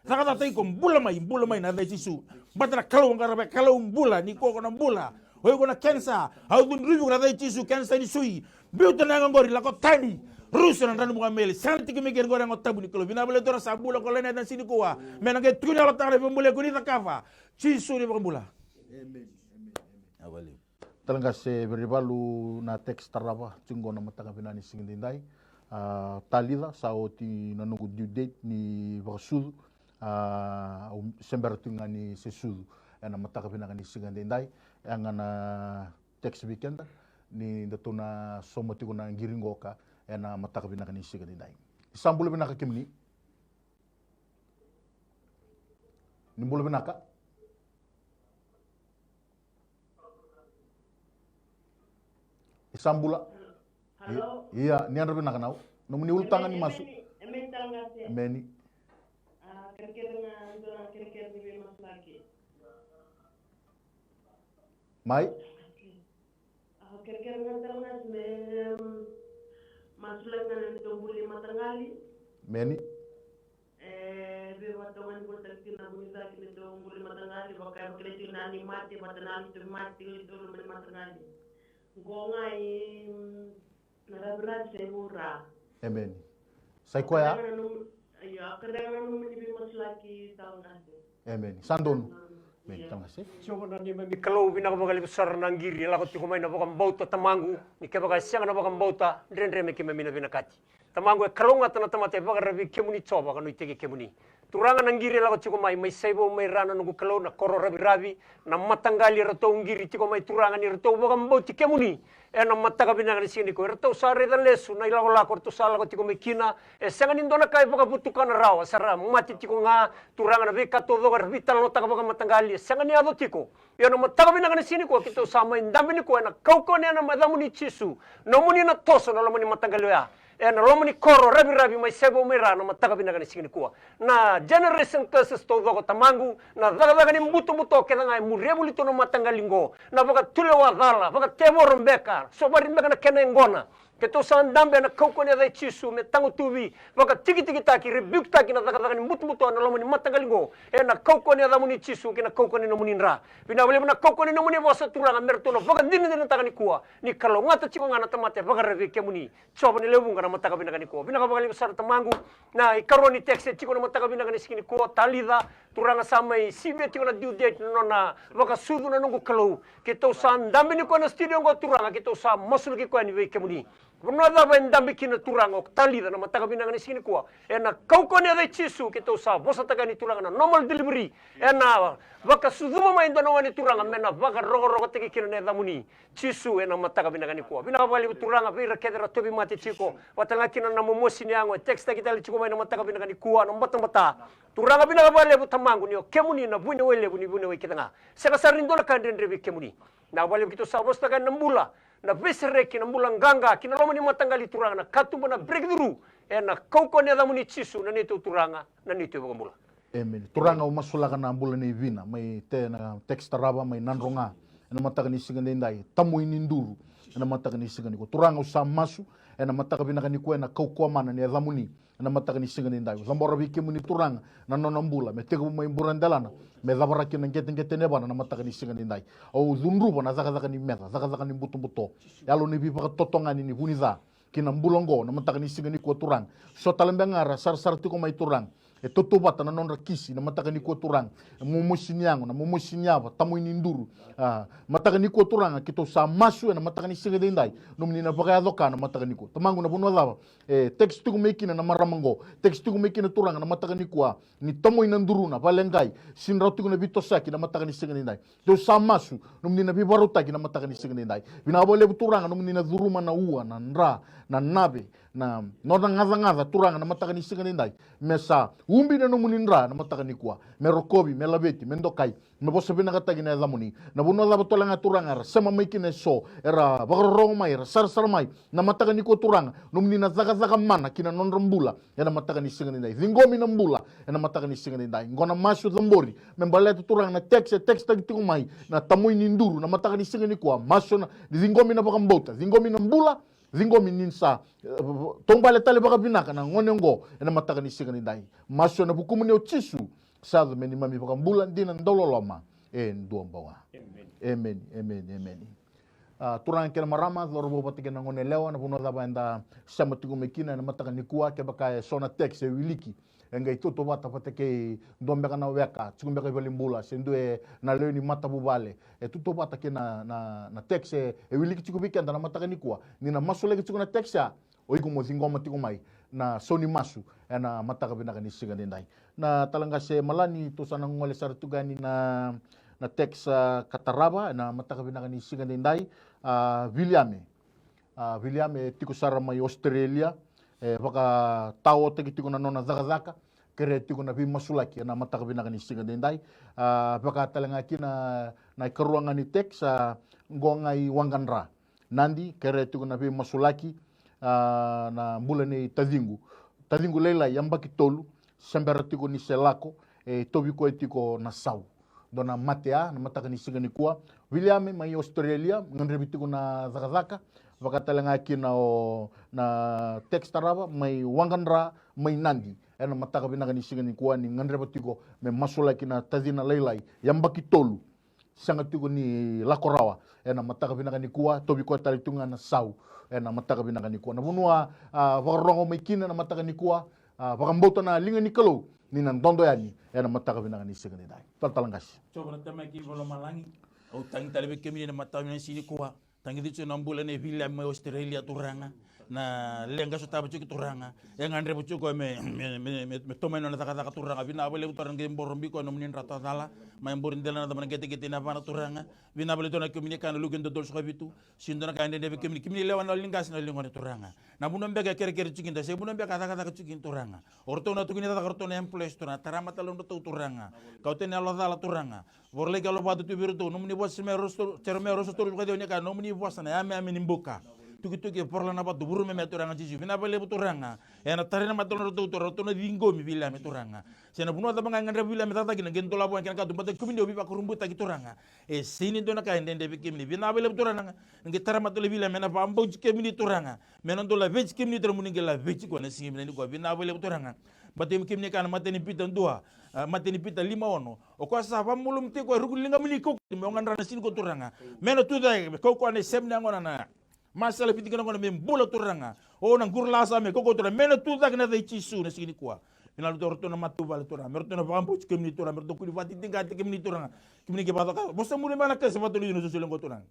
Cakacakataki iko, bula mai, bula mai na yaca i Jisu. Bata na Kalou qarava, Kalou bula, ni ko ko na bula. O iko na kensa, au cudruvi iko na yaca i Jisu, kensa ni sui. Biuta na yago qori, lako tani. Rusa na dranu buka meli, sara tiko mai keri qori yago tabu ni Kalou. Vinaka vakalevu Turaga sa bula ko laina tani sini koya. Me na qai tukuni yalo taka na veibula ko ni cakava. Jisu ni vakabula. Amen. Amen. Amen. Amen. Talega se Verivalu na text tarava tiko na mataka vinaka ni siga daidai. A, Talica, sa oti na noqu due date ni vakasucu. A, au se bera tiko ga ni se sucu ena mataka vinaka ni siga daidai. Ega na text vei keda ni datou na sauma tiko na qiri qoka ena mataka vinaka ni siga daidai. Sa bula vinaka kemuni. Ni bula vinaka. Ni sa bula. Hello? Ia, ni yadra vinaka nau. Nomuni ulutaga ni masu. Emeni, emeni, emeni tale ga se. Emeni. A, kerekere ga, dua na kerekere ni veimasulaki. Mai? A, kerekere ga tale ga se me, em, masulaki ga na neitou buli mataqali. Emeni. E, vei vata ga ni volitaki kina na vunitaki ni tou buli mataqali, vaka e vakilai tiko na ni mate, vata na ni tou mate, tiko i tou loma ni mataqali. Qo ga i, mm, na raviravi sa i vou ra. Emeni. Sa i koya? Ia, kerega na nomuni veimasulaki tale ga se. Emeni. Sa donu. Emeni, tale ga se. Jiova na neimami Kalou, vinaka vakalevu sara na qiri e lako tiko mai na vakabauta tamaqu, ni kevaka e sega na vakabauta, dredre me keimami na vinakati. Tamaqu, e kalougata na tamata e vakararavi kemuni Jiova ka nuitaki kemuni. Turaga na qiri e lako tiko mai, mai Saivou mai Ra na noqu Kalou, na koro raviravi, na mataqali eratou qiri tiko mai Turaga ni ratou vakabauti kemuni. Ena mataka vinaka ni siga nikua, eratou sa raica lesu na ilakolako eratou sa lako tiko mai kina. E sega ni dua na ka e vakavutukana rawa, sa ra mate tiko ga. Turaga na veika taucoko era veitalanoataka vakamataqali, e sega ni yaco tiko. Ia na mataka vinaka ni siga nikua, keitou sa mai dabe nikua ena kaukauwa ni yaca mai yacamuni Jisu. Nomuni na toso na loma ni mataqali oya. Ena loma ni koro raviravi mai Saivou mai Ra na mataka vinaka ni siga nikua. Na generation curses taucoko tamaqu, na cakacaka ni butobuto kece ga e muria voli tu na mataqali qo. Na vakatulewa cala, vakatevoro beka, sovari beka na kena yaqona. Keitou sa dabe ena kaukauwa ni yaca i Jisu me tagutuvi, vakatikitikitaki, rebuke-taki na cakacaka ni butobuto ena loma ni mataqali qo. Ena kaukauwa ni yacamuni Jisu kei na kaukauwa ni nomuni dra. Vinaka vakalevu na kaukauwa ni nomuni vosa Turaga me ratou na vakadinadinataka nikua ni kalougata tiko ga na tamata e vakararavi kemuni. Jiova ni lewe vuqa na mataka vinaka nikua. Vinaka vakalevu sara tamaqu. Na ikarua ni text e tiko na mataka vinaka ni siga nikua, Talica, Turaga sa mai sivia tiko na due date na nona vakasucu na noqu Kalou. Keitou sa dabe nikua na studio oqo Turaga, keitou sa masulaki koya ni vei kemuni. Vanua cava e dabe kina Turaga o Talica na mataka vinaka ni siga nikua. Ena kaukauwa ni yaca i Jisu keitou sa vosataka yani Turaga na normal delivery. Ena vakasucuma mai e dua na gone Turaga me na vakarokorokotaki kina na yacamuni. Jisu ena mataka vinaka nikua. Vinaka vakalevu Turaga vei ira kece era tauvimate tiko. Vata ga kina na momosi ni yago e text-taki tale tiko mai na mataka vinaka nikua, na batabata. Turaga vinaka vakalevu tamaqu ni o kemuni na vuniwai levu ni vuniwai kece ga. Sega sara ni dua na ka e dredre vei kemuni. Vinaka vakalevu keitou sa vosataka na bula, na veisereki, na bula qaqa ki na loma ni mataqali Turaga, na katuba na breakthrough. Ena kaukauwa ni yacamuni Jisu na neitou Turaga, na neitou iVakabula. Emeni. Turaga, au masulaka na bula nei Vina mai te na text tarava mai Nadroga. ena mataka ni siga daidai. Tamoi ni duru ena mataka ni siga nikua. Turaga, au sa masu ena mataka vinaka nikua ena kaukauwa mana ni yacamuni. Ena mataka ni siga daidai, au cabora vei kemuni Turaga na nona bula me tekivu mai buradelana, me cava rawa kina na qeteqete ni yavana ena mataka ni siga daidai. Au cudruva na cakacaka ni meca, cakacaka ni butobuto, yalo ni veivakatotogani ni vu ni ca ki na bula oqo ena mataka ni siga nikua Turaga. So tale beka ga era sarasara tiko mai Turaga, e tautauvata na nodra kisi ena mataka nikua Turaga. E momosi ni yago, na momosi ni yava, tamoi ni duru. A, mataka nikua Turaga, keitou sa masu ena mataka ni siga daidai, nomuni na vakayaco ka ena mataka nikua. Tamaqu, na vanua cava e text tiko mai kina na marama oqo, text tiko mai kina Turaga ena mataka nikua, ni tamoi na duruna, vale qai, sega ni rawa tiko na veitosoyaki ena mataka ni siga daidai. Keitou sa masu nomuni na veivakarautaki ena mataka ni siga daidai. Vinaka vakalevu Turaga nomuni na curuma na ua, na dra, na nave, na nodra gacagaca Turaga ena mataka ni siga daidai. Me sa ubi na nomuni dra ena mataka nikua, me rokovi, me laveti, me dokai, me vosa vinakataki na yacamuni. Na vanua cava tale ga Turaga era sema mai kina eso, era vakarorogo mai, era sarasara mai ena mataka nikua Turaga, nomuni na cakacaka mana ki na nodra bula ena mataka ni siga daidai. Ciqomi na bula ena mataka ni siga daidai. Qo na masu cabori me baleta Turaga na text e textaki tiko mai, na tamoi ni duru ena mataka ni siga nikua. Masu ena, ni ciqomi na vakabauta, ciqomi na bula, ciqomi ni sa, e, taubale tale vakavinaka na gone oqo ena mataka ni siga daidai. Masu ena vukumuni o Jisu, sa yaco me neimami iVakabula dina, dauloloma e dua bau ga. Emeni, emeni, emeni. A, turaga kei na marama, cauravou vata kei na goneyalewa, na vanua cava eda sema tiko mai kina ena mataka nikua, kevaka eso na text e wiliki, e qai tautauvata vata kei dua beka na weka tiko beka i valenibula, se dua na lewe ni matavuvale, e tautauvata kei na, na, na text e, e wiliki tiko vei keda ena mataka nikua, ni na masulaki tiko na text ya, o iko mo ciqoma tiko mai na sau ni masu ena mataka vinaka ni siga daidai. Na tale qase Malani, tou sa na gole sara tiko yani na, na text, a, ka tarava ena mataka vinaka ni siga daidai. A, Viliame. A, Viliame e tiko sara mai Australia, e vakataotaki tiko na nona cakacaka, kerea tiko na veimasulaki ena mataka vinaka ni siga daidai. A, vaka tale ga kina na ikarua ga ni text, a, qo ga i Waqadra, Nadi, kerea tiko na veimasulaki, a, na bula nei taciqu. Taciqu lailai, yabaki tolu, se bera tiko ni se lako, e tauvi koya tiko na sau. Dua na mate ya ena mataka ni siga nikua. Viliame mai Australia, gadrevi tiko na cakacaka, vaka tale ga kina o na text tarava mai Waqadra, mai Nadi, ena mataka vinaka ni siga nikua, ni gadreva tiko me masulaki na tacina lailai, yabaki tolu, sega tiko ni lako rawa ena mataka vinaka nikua, tauvi koya tale tu ga na sau ena mataka vinaka nikua. Na vanua, a, vakarorogo mai kina ena mataka nikua, a, vakabauta na liga ni Kalou ni na dodo yani ena mataka vinaka ni siga daidai. Talatala qase. Jiova na Tamai kei lomalagi, au tagi tale vei kemuni ena mataka vinaka ni siga nikua. Tagici tiko na bula nei Viliame mai Australia Turaga. Na leqa e sotava tiko Turaga, e gadreva tiko me, me, me, me, me tomani nona cakacaka Turaga. Vinaka vakalevu Turaga, qai boro biko ena nomuni dra tacala, mai boro dela na cava na qeteqete ni yavana Turaga. Vinaka vakalevu Turaga, kemuni kaya na Luke dua tolu, sikovitu. Sega ni dua na ka e dredre vei kemuni, kemuni lewa na ligaqase, na ligone Turaga. Na vanua beka e kerekere tiko kina, se vanua beka e cakacaka tiko kina Turaga. O ratou na tukuni cakacaka, o ratou na employees Turaga, tara matalodratou Turaga. Kauta na yalo cala Turaga. Vorolaki yalo vatu tu vei iratou, nomuni vosa me roso, sero me roso toro vakaciwa ni ka, nomuni vosa na yameyame ni buka. Tukituki e vorola na vatu, vuru me me Turaga Jisu. Vinaka vakalevu Turaga. Ena tarai na matalodratou Turaga, ratou na ciqomi Viliame Turaga. Se na vanua cava ga e gadreva Viliame cakacaka kina, qai dolava ga kina ka tu, baleta kemuni o veivakurabuitaki Turaga. E sega ni dua na ka e dredre vei kemuni. Vinaka vakalevu Turaga. Ni qai tara matalodratou Viliame, ena vakabauti kemuni Turaga. Me na dau laveti kemuni Turaga, mo ni qai laveti koya na siga vinaka nikua. Vinaka vakalevu Turaga. Baleta kemuni kaya na matai ni Pita dua, a, matai ni Pita lima ono. O koya sa vakamalumalumutaki koya e ruku ni ligamuni kaukaua, me ogadra na siga nikua Turaga. Me na tucake, me kaukaua na isema ni yagona, na masala e viti kina gona me bula Turaga. O na qurulasa me kaukaua Turaga. Me na tucake ena yaca i Jisu na siga nikua. Vinaka vakalevu Turaga, ratou na matavuvale Turaga. Me ratou na vakabauti kemuni Turaga. Me ratou kua ni vakatitiqataki kemuni Turaga. Kemuni qai vakacakacaka. Vosa muri mai na ka e sa vakatolu na solisoli qo Turaga.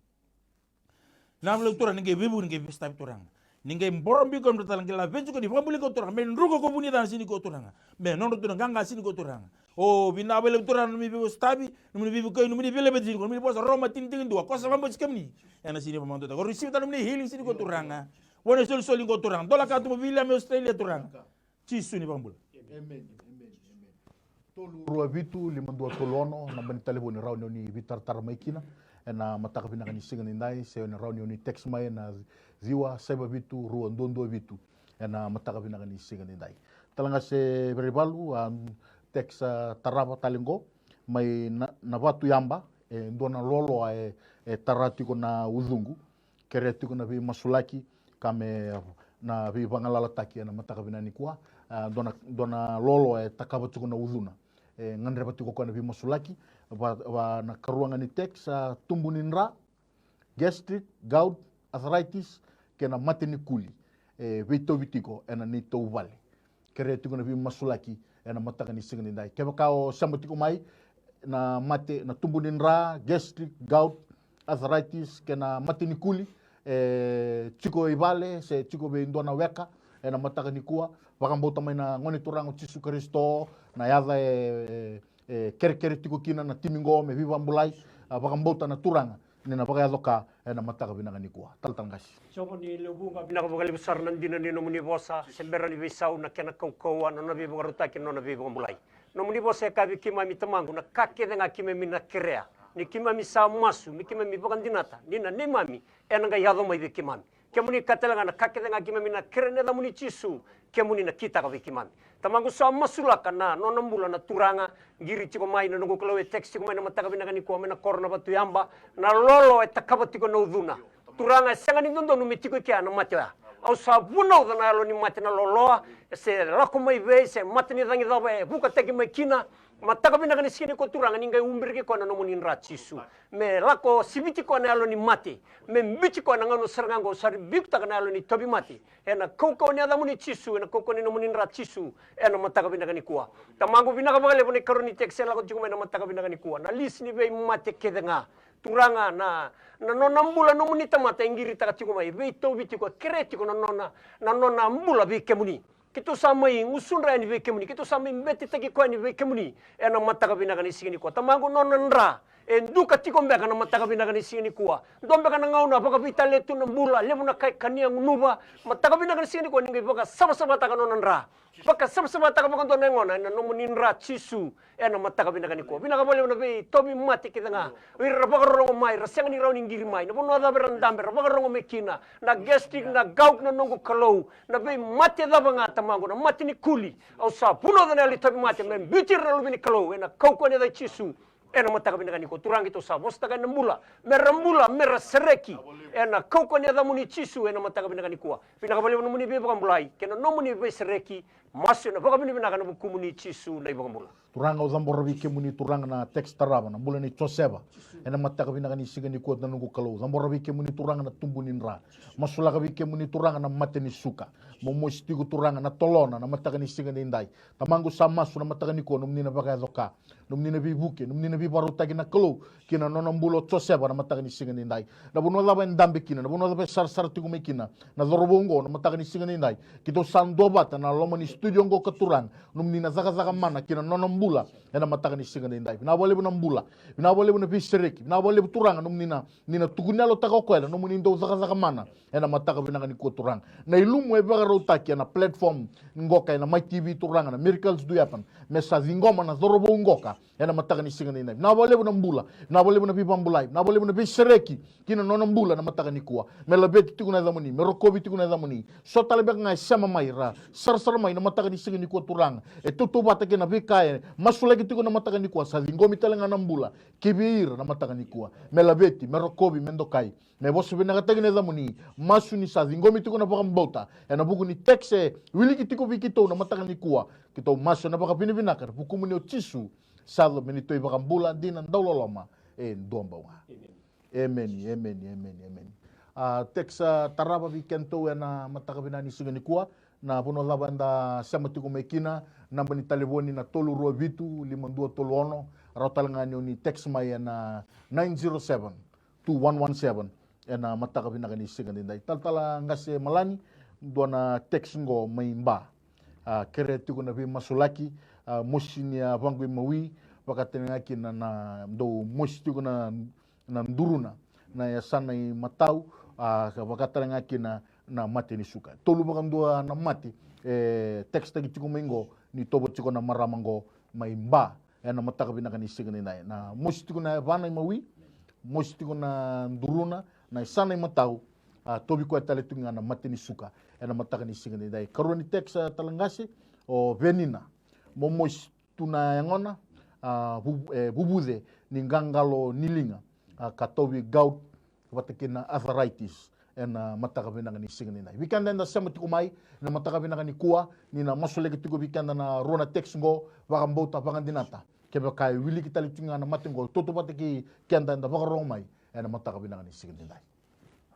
Vinaka vakalevu Turaga, ni qai veivuke, ni qai veisotavi Turaga. Ni qai boro biko, me ratou na qai laveti koya, ni vakabulai koya Turaga. Me druka ko vu ni ca na siga nikua Turaga. Me nodra tu na qaqa siga nikua Turaga. O, vinaka vakalevu Turaga, nomuni veisotavi, nomuni veivukei, nomuni veilaveti siga nikua, nomuni vosa Roma tini, tikina dua, ko sa vakabauti kemuni. Ena siga ni vakamaduataki. Ko risivi tale nomuni healing siga nikua Turaga. Vua na isolisoli qo Turaga. Dola ka tu mo Viliame mai Australia Turaga. Jisu ni vakabula. Emeni, emeni, emeni. Tolu rua vitu lima dua tolu ono, naba ni talevoni rawa ni o ni veitaratara mai kina ena mataka vinaka ni siga nidai, se o ni rawa ni o ni text mai ena ciwa saiva vitu rua dua dua vitu ena mataka vinaka ni siga nidai. Tale ga se Veraivalu, a, text, a, tarava tale qo mai Na, Navatuyaba, E dua na loaloa e, e tara tiko na ucuqu. Kerea tiko na veimasulaki ka me na veivagalalataki ena mataka vinaka nikua. A, dua na, dua na loaloa e takava tiko na ucuna. E gadreva tiko koya na veimasulaki. Va, va na karua ga ni text, a, tubu ni dra, gastric, gout, arthritis, kei na mate ni kuli. E veitauvi tiko ena neitou vale. Kerea tiko na veimasulaki ena mataka ni siga nidai. Kevaka o sema tiko mai na mate, na tubu ni dra, gastric, gout, arthritis, kei na mate ni kuli, e tiko i vale se tiko vei dua na weka ena mataka nikua, vakabauta mai na Gone Turaga o Jisu Karisito, na yaca e, e, e kerekere tiko kina na timi qo me veivakabulai. A, vakabauta na Turaga ni na vakayaco ka ena mataka vinaka nikua. Talatala qase. Jiova ni lewe vuqa, vinaka vakalevu sara na dina ni nomuni vosa, se bera ni veisau na kena kaukauwa, na nona veivakarautaki, na nona veivakabulai. Nomuni vosa e kaya vei keimami, Tamaqu, na ka kece ga keimami na kerea, ni keimami sa masu, me keimami vakadinata ni na neimami ena qai yaco mai vei keimami. Kemuni kaya tale ga, na ka kece ga keimami na kerea ena yacamuni Jisu, kemuni na kitaka vei keimami. Tamaqu, sa masulaka na nona bula na turaga, qiri tiko mai na noqu Kalou, e text tiko mai na mataka vinaka nikua mai na koro na Vatuyaba, na loaloa e takava tiko na ucuna. Turaga, e sega ni dodonu me tiko i kea na mate oya. Au sa vunauca na yalo ni mate na loaloa, se lako mai vei, se mate ni cagi cava e vukataki mai kina. Mataka vinaka ni siga nikua, Turaga, ni qai ubiraki koya na nomuni dra, Jisu. Me lako siviti koya na yalo ni mate, me biuti koya na gauna sara ga oqo. Sa ribikutaka na yalo ni tauvimate ena kaukauwa ni yacamuni Jisu, ena kaukauwa ni nomuni dra, Jisu, ena mataka vinaka nikua. Tamaqu, vinaka vakalevu na ikarua ni text e lako tiko mai na mataka vinaka nikua, na lisi ni veimate kece ga. Turaga, na, na nona bula nomuni tamata e qiritaka tiko mai, e veitauvi tiko, e kerea tiko na nona, na nona bula vei kemuni. Keitou sa mai gusudra yani vei kemuni, keitou sa mai betetaki koya yani vei kemuni ena mataka vinaka ni siga nikua. Tamaqu, nona dra e duka tiko beka na mataka vinaka ni siga nikua. Dua beka na gauna vakaveitalia tu na bula, levu na ka e kania, gunuva. Mataka vinaka ni siga nikua, ni qai vakasavasavataka nona dra, vakasavasavataka vakadua na yagona ena nomuni dra, Jisu, ena mataka vinaka nikua. Vinaka vakalevu na veitauvimate kece ga, o ira ra vakarorogo mai, ra sega ni rawa ni qiri mai, na vanua cava era dabe, ra vakarorogo mai kina, na gastric, na gout, na noqu Kalou, na veimate cava ga, Tamaqu, na mate ni kuli. Au sa vunauca na yalo ni tauvimate me biuti ira na luve ni Kalou ena kaukauwa ni yaca i Jisu ena mataka vinaka nikua. Turaga, keitou sa vosataka yani na bula, me ra bula, me ra sereki ena kaukauwa ni yacamuni Jisu ena mataka vinaka nikua. Vinaka vakalevu na nomuni veivakabulai kei na nomuni veisereki. Masu ena vakavinavinaka ena vukumuni Jisu na iVakabula. Turaga, au cabora vei kemuni, Turaga, na text tarava, na bula nei Josefa ena mataka vinaka ni siga nikua, na noqu Kalou. Cabora vei kemuni, Turaga, na tubu ni dra. Masulaka vei kemuni, Turaga, na mate ni suka. Momosi tiko, Turaga, na tolona na mataka ni siga nidai. Tamaqu, sa masu na mataka nikua, nomuni na vakayaco ka, nomuni na veivuke, nomuni na veivakarautaki, na Kalou, ki na nona bula o Josefa na mataka ni siga nidai. Na vanua cava e dabe kina, na vanua cava e sarasara tiko mai kina na cauravou oqo na mataka ni siga nidai, keitou sa duavata na loma ni studio oqo, ka Turaga, nomuni na cakacaka mana ki na nona bula ena mataka ni siga nidai. Vinaka vakalevu na bula, vinaka vakalevu na veisereki, vinaka vakalevu, Turaga, nomuni na, ni na tukuni yalotaka o koya na nomuni dau cakacaka mana ena mataka vinaka nikua, Turaga. Na ilumu e vakarautaki ena platform qoka, ena Mai T V, Turaga, na Miracles Do Happen, me sa ciqoma na cauravou qoka ena mataka ni siga nidai. Vinaka vakalevu na bula, vinaka vakalevu na veivakabulai, vinaka vakalevu na veisereki ki na nona bula na mataka nikua. Me laveti tiko na yacamuni, me rokovi tiko na yacamuni. So tale beka ga e sema mai, ra sarasara mai na mataka ni siga nikua, Turaga, e tautauvata kei na veika e masulaki tiko na mataka nikua, sa ciqomi tale ga na bula ki vei ira na mataka nikua. Me laveti, me rokovi, me dokai, me vosa vinakataki na yacamuni. Masu ni sa ciqomi tiko na vakabauta ena vuku ni text e wiliki tiko vei keitou na mataka nikua. Keitou masu ena vakavinavinaka ena vukumuni o Jisu, sa yaco me neitou iVakabula dina, dauloloma, e duabau ga. Emeni, emeni, emeni, emeni. A, text, a, tarava vei kedatou ena mataka vinaka ni siga nikua. Na vanua cava eda sema tiko mai kina, naba ni talevoni na tolu rua vitu, lima dua tolu ono. Rawa tale ga ni o ni text mai ena nine zero seven, two one one seven ena mataka vinaka ni siga nidai. Talatala Qase Malani, dua na text qo mai Ba. A, kerea tiko na veimasulaki, a, mosi ni yavaqu imawi, vakatale ga kina na dau mosi tiko na, na duruna, na yasana imatau, a, ka vakatale ga kina na mate ni suka. Tolu vakadua na mate e text taki tiko mai qo, ni tovo tiko na marama qo mai Ba ena mataka vinaka ni siga nidai. Na mosi tiko na yavana imawi, mosi tiko na duruna, na yasana imatau, a, tovi koya tale tu ga na mate ni suka ena mataka ni siga nidai. Karua ni text, a, Talatala Qase, o Venina. Momosi tu na yagona, a, vu-, e, vuvuce ni qaqalo ni liga, a, ka tauvi gout vata kei na arthritis ena mataka vinaka ni siga nidai. Vei keda eda sema tiko mai ena mataka vinaka nikua, ni na masulaki tiko vei keda na rua na text qo, vakabauta, vakadinata. Kevaka e wiliki tale tiko ga na mate qo, tautauvata kei keda eda vakarorogo mai ena mataka vinaka ni siga nidai.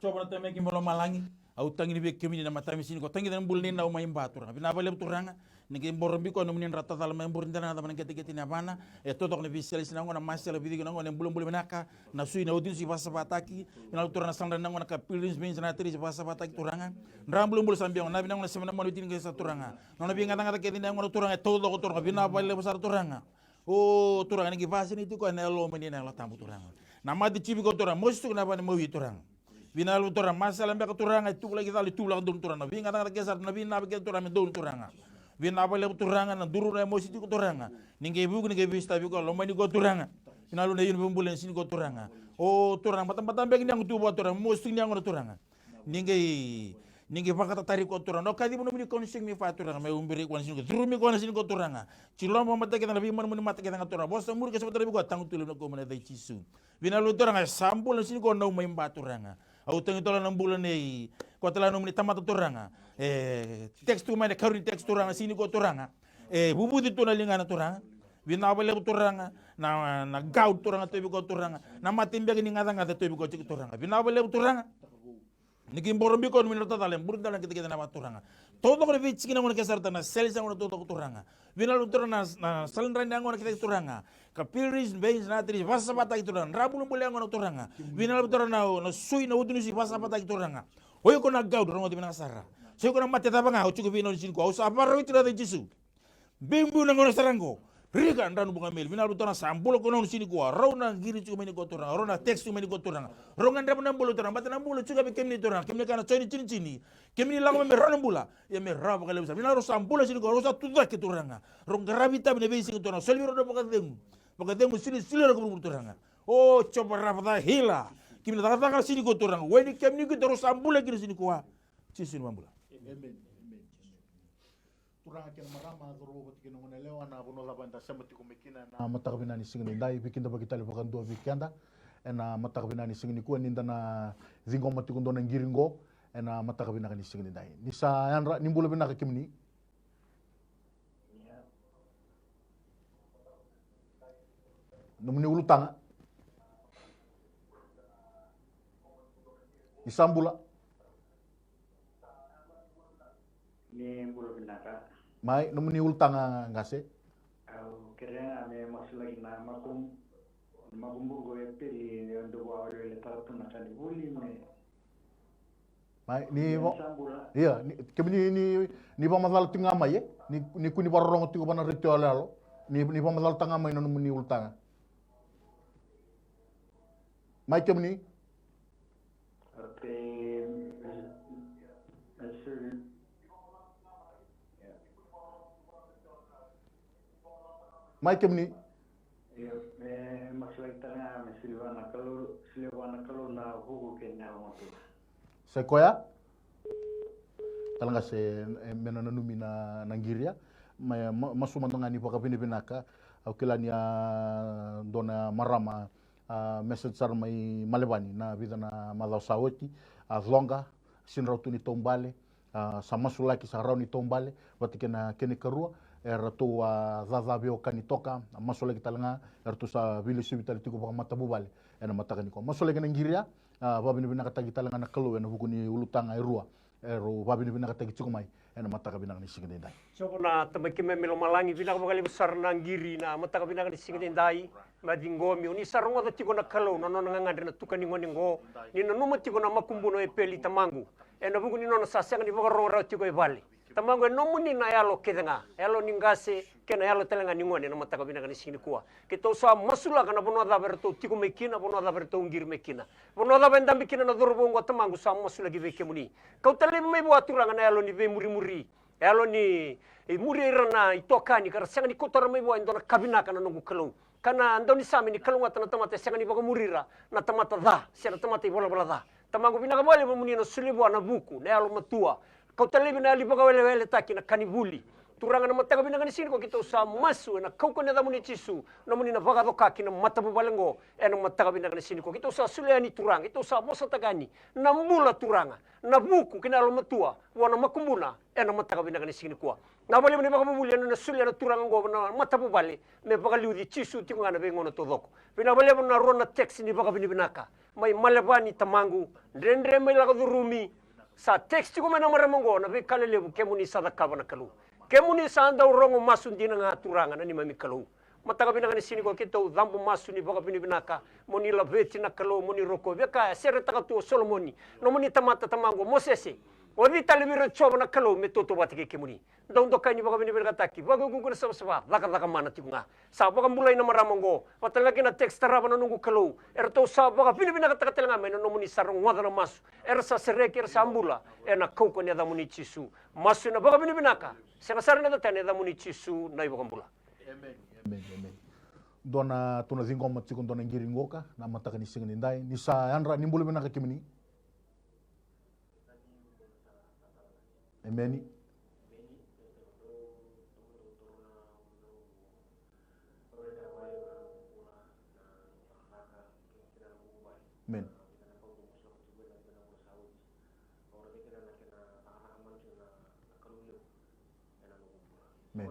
Jiova na Tamai keimami mai lomalagi, au tagi ni vei kemuni na mataka ni siga nikua, tagi na bula nei Nau mai Ba Turaga. Vinaka vakalevu Turaga, ni qai boro biko nomuni dra tacala mai buri dela na cava na qeteqete ni yavana, e totoko na veisele sina qo na masela vidivi na qo na bulabula vinaka, na sui na oti ni sui vakasavataki, vinaka Turaga na saladra na qo na ka pilgrims, veins na tiri vakasavataki Turaga. Dra bulabula sa bia qo na vinaka na sema na manu tini qai sa Turaga. Na nona veigacagaca kece ni qo na Turaga, e taucoko Turaga, vinaka vakalevu sara Turaga. O Turaga ni qai vakasinaiti koya na yalo mai na Yalo Tabu Turaga. Na mate jivi ko Turaga, mosi tiko na vale mawi Turaga. Vinaka levu Turaga, masala beka Turaga, e tukulaki cala, e tukulaki donu Turaga. Na veigacagaca kece sara, na veinava kece Turaga, me donu Turaga. Vinaka vakalevu Turaga, na duru na mosi tiko Turaga. Ni qai vuki, ni qai veisitavi ko, lomani ko Turaga. Vinaka levu na inu vabula ni sini ko Turaga. O Turaga, batabata beka ni yago tu vua Turaga, mosi tiko ni yago na Turaga. Ni qai, ni qai vakatatari ko Turaga. Na kacivi nomuni kau ni siga ni fa Turaga, me ubiri ko na sini ko, curumi ko na sini ko Turaga. Jiloma mata kece na veimanumanu mata kece ga Turaga. Vosa muri ka sa vata na vei ko, tagu tu levu na ko mai na yaca i Jisu. Vinaka levu Turaga, e sa bula na sini ko Nau mai Ba Turaga. Au tagi tale na bula nei, ko tale na nomuni tamata Turaga. E, text tu mai na karua ni text Turaga, sini ko Turaga. E, vuvuci tu na ligana Turaga. Vinaka vakalevu Turaga, na, na gout Turaga tauvi ko Turaga. Na mate beka ni gacagaca tauvi ko tiko Turaga. Vinaka vakalevu Turaga. Ni qai boro biko nomuni dra tacala, buri dela na qeteqete na yavana Turaga. Taucoko na veitiki na gona kece sara, na sele sa gona taucoko Turaga. Vinaka levu Turaga na, na saladra ni yagona kece Turaga. Ka pilgrims, veins na tiri vakasavataki Turaga. Dra bulabula yagona Turaga. Vinaka levu Turaga na, na sui na oti ni sui vakasavataki Turaga. O iko na gout, rogoci vinaka sara. So iko na mate cava ga, o tiko vei na sini ko. Au sa vakarau tu na yaca i Jisu. Biubiu na gauna sara qo. Rika dranu buka meli. Vinaka levu Turaga sa bula ko nau sini kua. Rau na qiri tiko mai ni ko Turaga. Rau na text tiko mai ni ko Turaga. Rau gadreva na bula Turaga. Bata na bula tiko vei kemuni Turaga. Kemuni ka na joni jinijini. Kemuni lako mai me rau na bula. Ia me rau vakalevu sara. Vinaka rau sa bula sini kua. Rau sa tucake Turaga. Rau qaravi tavi na veisiga Turaga. Soli vei rau na vakacegu. Vakacegu silisili rau ka vuravura Turaga. O Jiova Rafa ca hila. Kemuni cakacaka sini ko Turaga. Weni kemuni ko Turaga rau sa bula kina sini kua. Jisu ni mabula. Amen. Amen. Turaga kei na marama, cauravou vata kei na goneyalewa, na vanua cava eda sema tiko mai kina ena mataka vinaka ni siga nidai, veikidavaki tale vakadua vei keda ena mataka vinaka ni siga nikua, ni da na ciqoma tiko dua na qiri qo ena mataka vinaka ni siga nidai. Ni sa yadra, ni bula vinaka kemuni. Nomuni ulutaga. Ni sa bula. Ni bula vinaka. Mai, nomuni ulutaga qase. Au kerea ga me masulaki na makum-, makubuqu e peli, e dua vakawelewele tara tu na ka ni vuli me. Mai, ni, ni va-, sa bula. Ia, ni, kemuni ni, ni vakamacala tiko ga mai, e? Ni, ni kua ni vakarorogo tiko va na retio yaloyalo. Ni, ni vakamacala tiko ga mai na nomuni ulutaga. Mai kemuni. Mai kemuni. Io, me masulaki tale ga me solia vua na Kalou, solia vua na Kalou na vuku kei na yalomatua. Sa i koya? Tale ga se, e, me na nanumi na, na qiri ya. Ma, ma, masu mada ga ni vakavinavinaka. Au kila ni a dua na marama, a, message sara mai Malevani, na vica na macawa sa oti, a Coqa, sini rau tu ni taubale, a, sa masulaki sa rawa ni taubale, vata kei na kena ikarua, eratou a caca veiwekani toka, a masulaki tale ga, eratou sa veilesuvi tale tiko vakamatavuvale, ena mataka nikua. Masulaki na qiri ya, a, vakavinavinakataki tale ga na Kalou, ena vuku ni ulutaga e rua, erau vakavinavinakataki tiko mai, ena mataka vinaka ni siga nidai. Jiova na Tamai keimami lomalagi, vinaka vakalevu sara na qiri, na mataka vinaka ni siga nidai, na ciqomi, o ni sa rogoca tiko na Kalou, na nona gagadre na tuka ni gone qo, ni nanuma tiko na makubuna o Epeli tamaqu. Ena vuku ni nona sa sega ni vakarorogo rawa tiko e vale. Tamaqu, e nomuni na yalo kece ga, yalo ni qase, kei na yalo tale ga ni gone na mataka vinaka ni siga nikua. Keitou sa masulaka na vanua cava eratou tiko mai kina, vanua cava eratou qiri mai kina. Vanua cava e dabe kina na cauravou oqo tamaqu sa masulaki vei kemuni. Kauta laivi mai vua Turaga na yalo ni veimurimuri. Yalo ni, e, muri ira na itokani, ka ra sega ni kauta mai vua e dua na ka vinaka na noqu Kalou. Ka na daunisame ni kalougata na tamata e sega ni vakamuri ira na tamata ca, se na tamata ivalavala ca. Tamaqu vinaka vakalevu moni na solia vua na vuku, na yalomatua. Kauta laivi na yalo ni vakaweleweletaki na ka ni vuli. Turaga, na mataka vinaka ni siga nikua keitou sa masu ena kaukaua ni yacamuni Jisu, nomuni na vakacokaki na matavuvale oqo ena mataka vinaka ni siga nikua. Keitou sa solia yani Turaga, keitou sa vosataka yani na bula Turaga, na vuku kei na yalomatua vua na makubuna ena mataka vinaka ni siga nikua. Na vakalevu na ivakavuvuli ena solia na Turaga oqo na matavuvale me vakaliuci Jisu tiko ga na veigauna taucoko. Vinaka vakalevu na rua na text ni vakavinavinaka mai Malevani, Tamaqu, dredre mai Lakacurumi. Sa text tiko mai na marama oqo na veika lelevu kemuni sa cakava na Kalou. Kemuni sa dau rogo masu dina ga Turaga na neimami Kalou. Mataka vinaka ni siga nikua keitou cabu masu ni vakavinavinaka, mo ni laveti na Kalou, mo ni rokovi. E kaya, seretaka tu o Solomoni, nomuni tamata, tamaqu o Mosese. Oci tale vei ira o Jiova na Kalou me tautauvata kei kemuni. Dau dokai ni vakavinavinakataki, vakaukauwa na savasava, cakacaka mana tiko ga. Sa vakabulai na marama oqo, vata ga kei na text, tarava na noqu Kalou. Eratou sa vakavinavinakataka tale ga mai na nomuni sa rogoca na masu. Era sa sereki, era sa bula ena kaukaua ni yacamuni Jisu. Masu ena vakavinavinaka. Sega sara ni yaco tani, ena yacamuni Jisu na iVakabula. Amen. Amen. Amen. Dua na, tou na ciqoma tiko dua na qiri qoka na mataka ni siga nidai. Ni sa yadra, ni bula vinaka kemuni. Amen. Amen. Amen.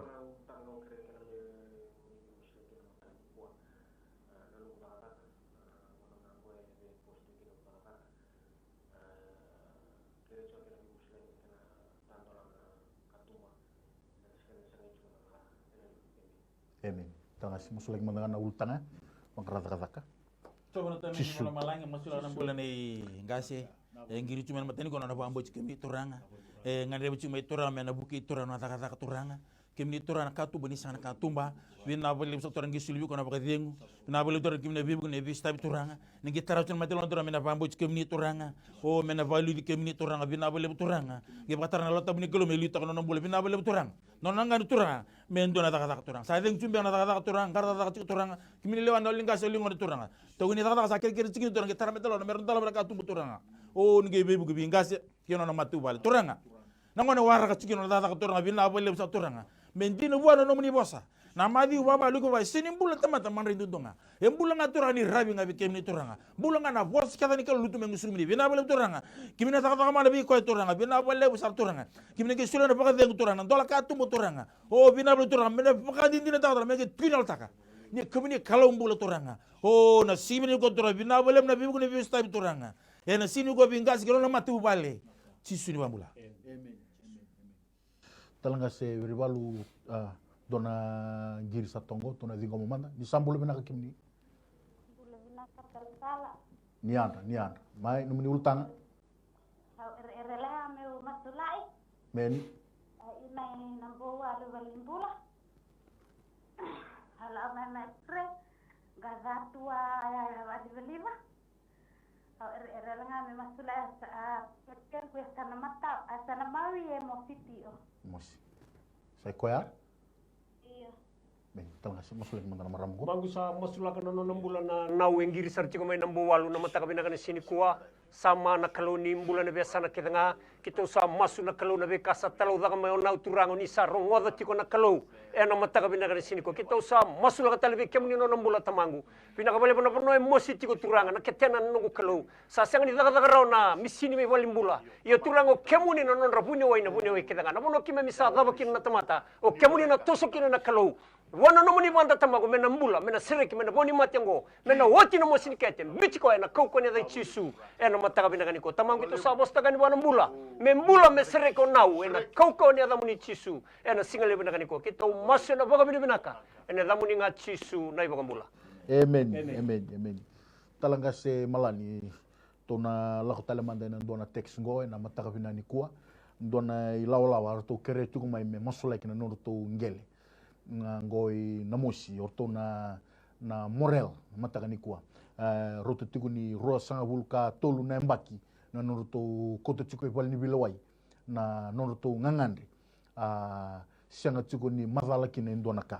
Amen. Tagasi, masulaki mada ga na ulutaga. Vaqara cakacaka. Jisu. Malagi, masulaka na bula nei qase. E qiri tu mai na matani ko na vakabauti kemuni Turaga. E gadreva tu mai Turaga me na vuki Turaga na cakacaka Turaga. Kemuni Turaga na katuba ni sega na katuba. Vinaka vakalevu sa Turaga qi soli vei ko na vakacegu. Vinaka vakalevu Turaga kemuni na veivuke na veisotavi Turaga. Ni qi tara tu na mate lona Turaga me na vakabauti kemuni Turaga. O me na vakaliuci kemuni Turaga. Vinaka vakalevu Turaga. Qi vakatara na Yalo Tabu ni Kalou me liutaka na nona bula. Vinaka vakalevu Turaga. Nona gani Turaga. Me dua na cakacaka Turaga. Sa cegu tu beka na cakacaka Turaga. Qara cakacaka tiko Turaga. Kemuni lewa na oliqase oligoda Turaga. Tau ni cakacaka sa kerekere tiko Turaga. Qi tara mate lona me ra dolava na katuba Turaga. O ni qi veivuke vei qase. Kei nona matavuvale Turaga. Na gone waraka tiko na cakacaka Turaga, vinaka vakalevu sa Turaga. Me dina vua na nomuni vosa. Na Maciu vava luke vava, e sega ni bula na tamata madrai duadua ga. E bula ga Turaga ni ravi ga vei kemuni Turaga. Bula ga na vosa kece ni Kalou lutu mai gusumuni. Vinaka vakalevu Turaga. Kemuni na cakacaka mana vei koya Turaga. Vinaka vakalevu sa Turaga. Kemuni na qai solia na vakacegu Turaga. Na dola katuba Turaga. O vinaka vakalevu Turaga. Me na vakadinadinataka Turaga. Me qai tukuni yalataka. Ni kemuni Kalou bula Turaga. O na siga ni ko Turaga. Vinaka vakalevu na veivuke ni veisotavi Turaga. Ena siga ni ko vei qase kei nona matavuvale. Jisu ni vakabula. Amen. Amen. Amen. Tale ga se Verivalu, a, dua na qiri sa toqo, dua na ciqoma mada. Ni sa bula vinaka kemuni. Bula vinaka talatala. Ni yadra, ni yadra. Mai, nomuni ulutaga. Au ere, ere leha meu masulai. Meni. Ai mai na bou alu vali bula. Ala mai mai pre. Gaza tua ya ya vali vali va. Au ere, ere leha me masulai a, a, ken ku ya sana mata, a sana mawi e mo siti o. Mosi. Sai koya? Io. Bem, tale ga se masulaki mada na marama qo. Magu sa masulaka na nona bula na nau e qiri sara tiko mai na bou alu na mataka vinaka ni siga nikua. Sa ma na Kalou ni bula na veiyasana kece ga. Keitou sa masu na Kalou na veika sa talaucaka mai o nau Turaga ni sa rogoca tiko na Kalou. Ena mataka vinaka ni siga nikua. Keitou sa masulaka tale vei kemuni na nona bula tamaqu. Vinaka vakalevu na vanua e mosi tiko Turaga na ketena na noqu Kalou. Sa sega ni cakacaka rawa na misini mai valenibula. Ia Turaga o kemuni na nodra vuniwai na vuniwai kece ga. Na vanua keimami sa cava kina na tamata. O kemuni na toso kina na Kalou. Vua na nomuni vada tamaqu me na bula, me na sereki, me na vo ni mate oqo. Me na oti na mosi ni kete. Biuti koya ena kaukaua ni yaca i Jisu. Ena mataka vinaka nikua. Tamaqu keitou sa vosataka yani vua na bula. Me bula, me sereki o nau. Ena kaukaua ni yacamuni Jisu. Ena siga levu vinaka nikua. Keitou masu ena vakavinavinaka. Ena yacamuni ga Jisu na iVakabula. Amen. Amen. Amen. Amen. Tale ga se Malani, tou na lako tale mada ena dua na text qo ena mataka vinaka nikua. Dua na ilawalawa eratou kerea tiko mai me masulaki na nodratou qele. Ga qo i Namosi, o ratou na, na Morel, mataka nikua. E, rauta tiko ni ruasagavulu ka tolu na yabaki na nodratou kauta tiko i vale ni veilewai na nodratou gagadre. A, sega tiko ni macala kina e dua na ka.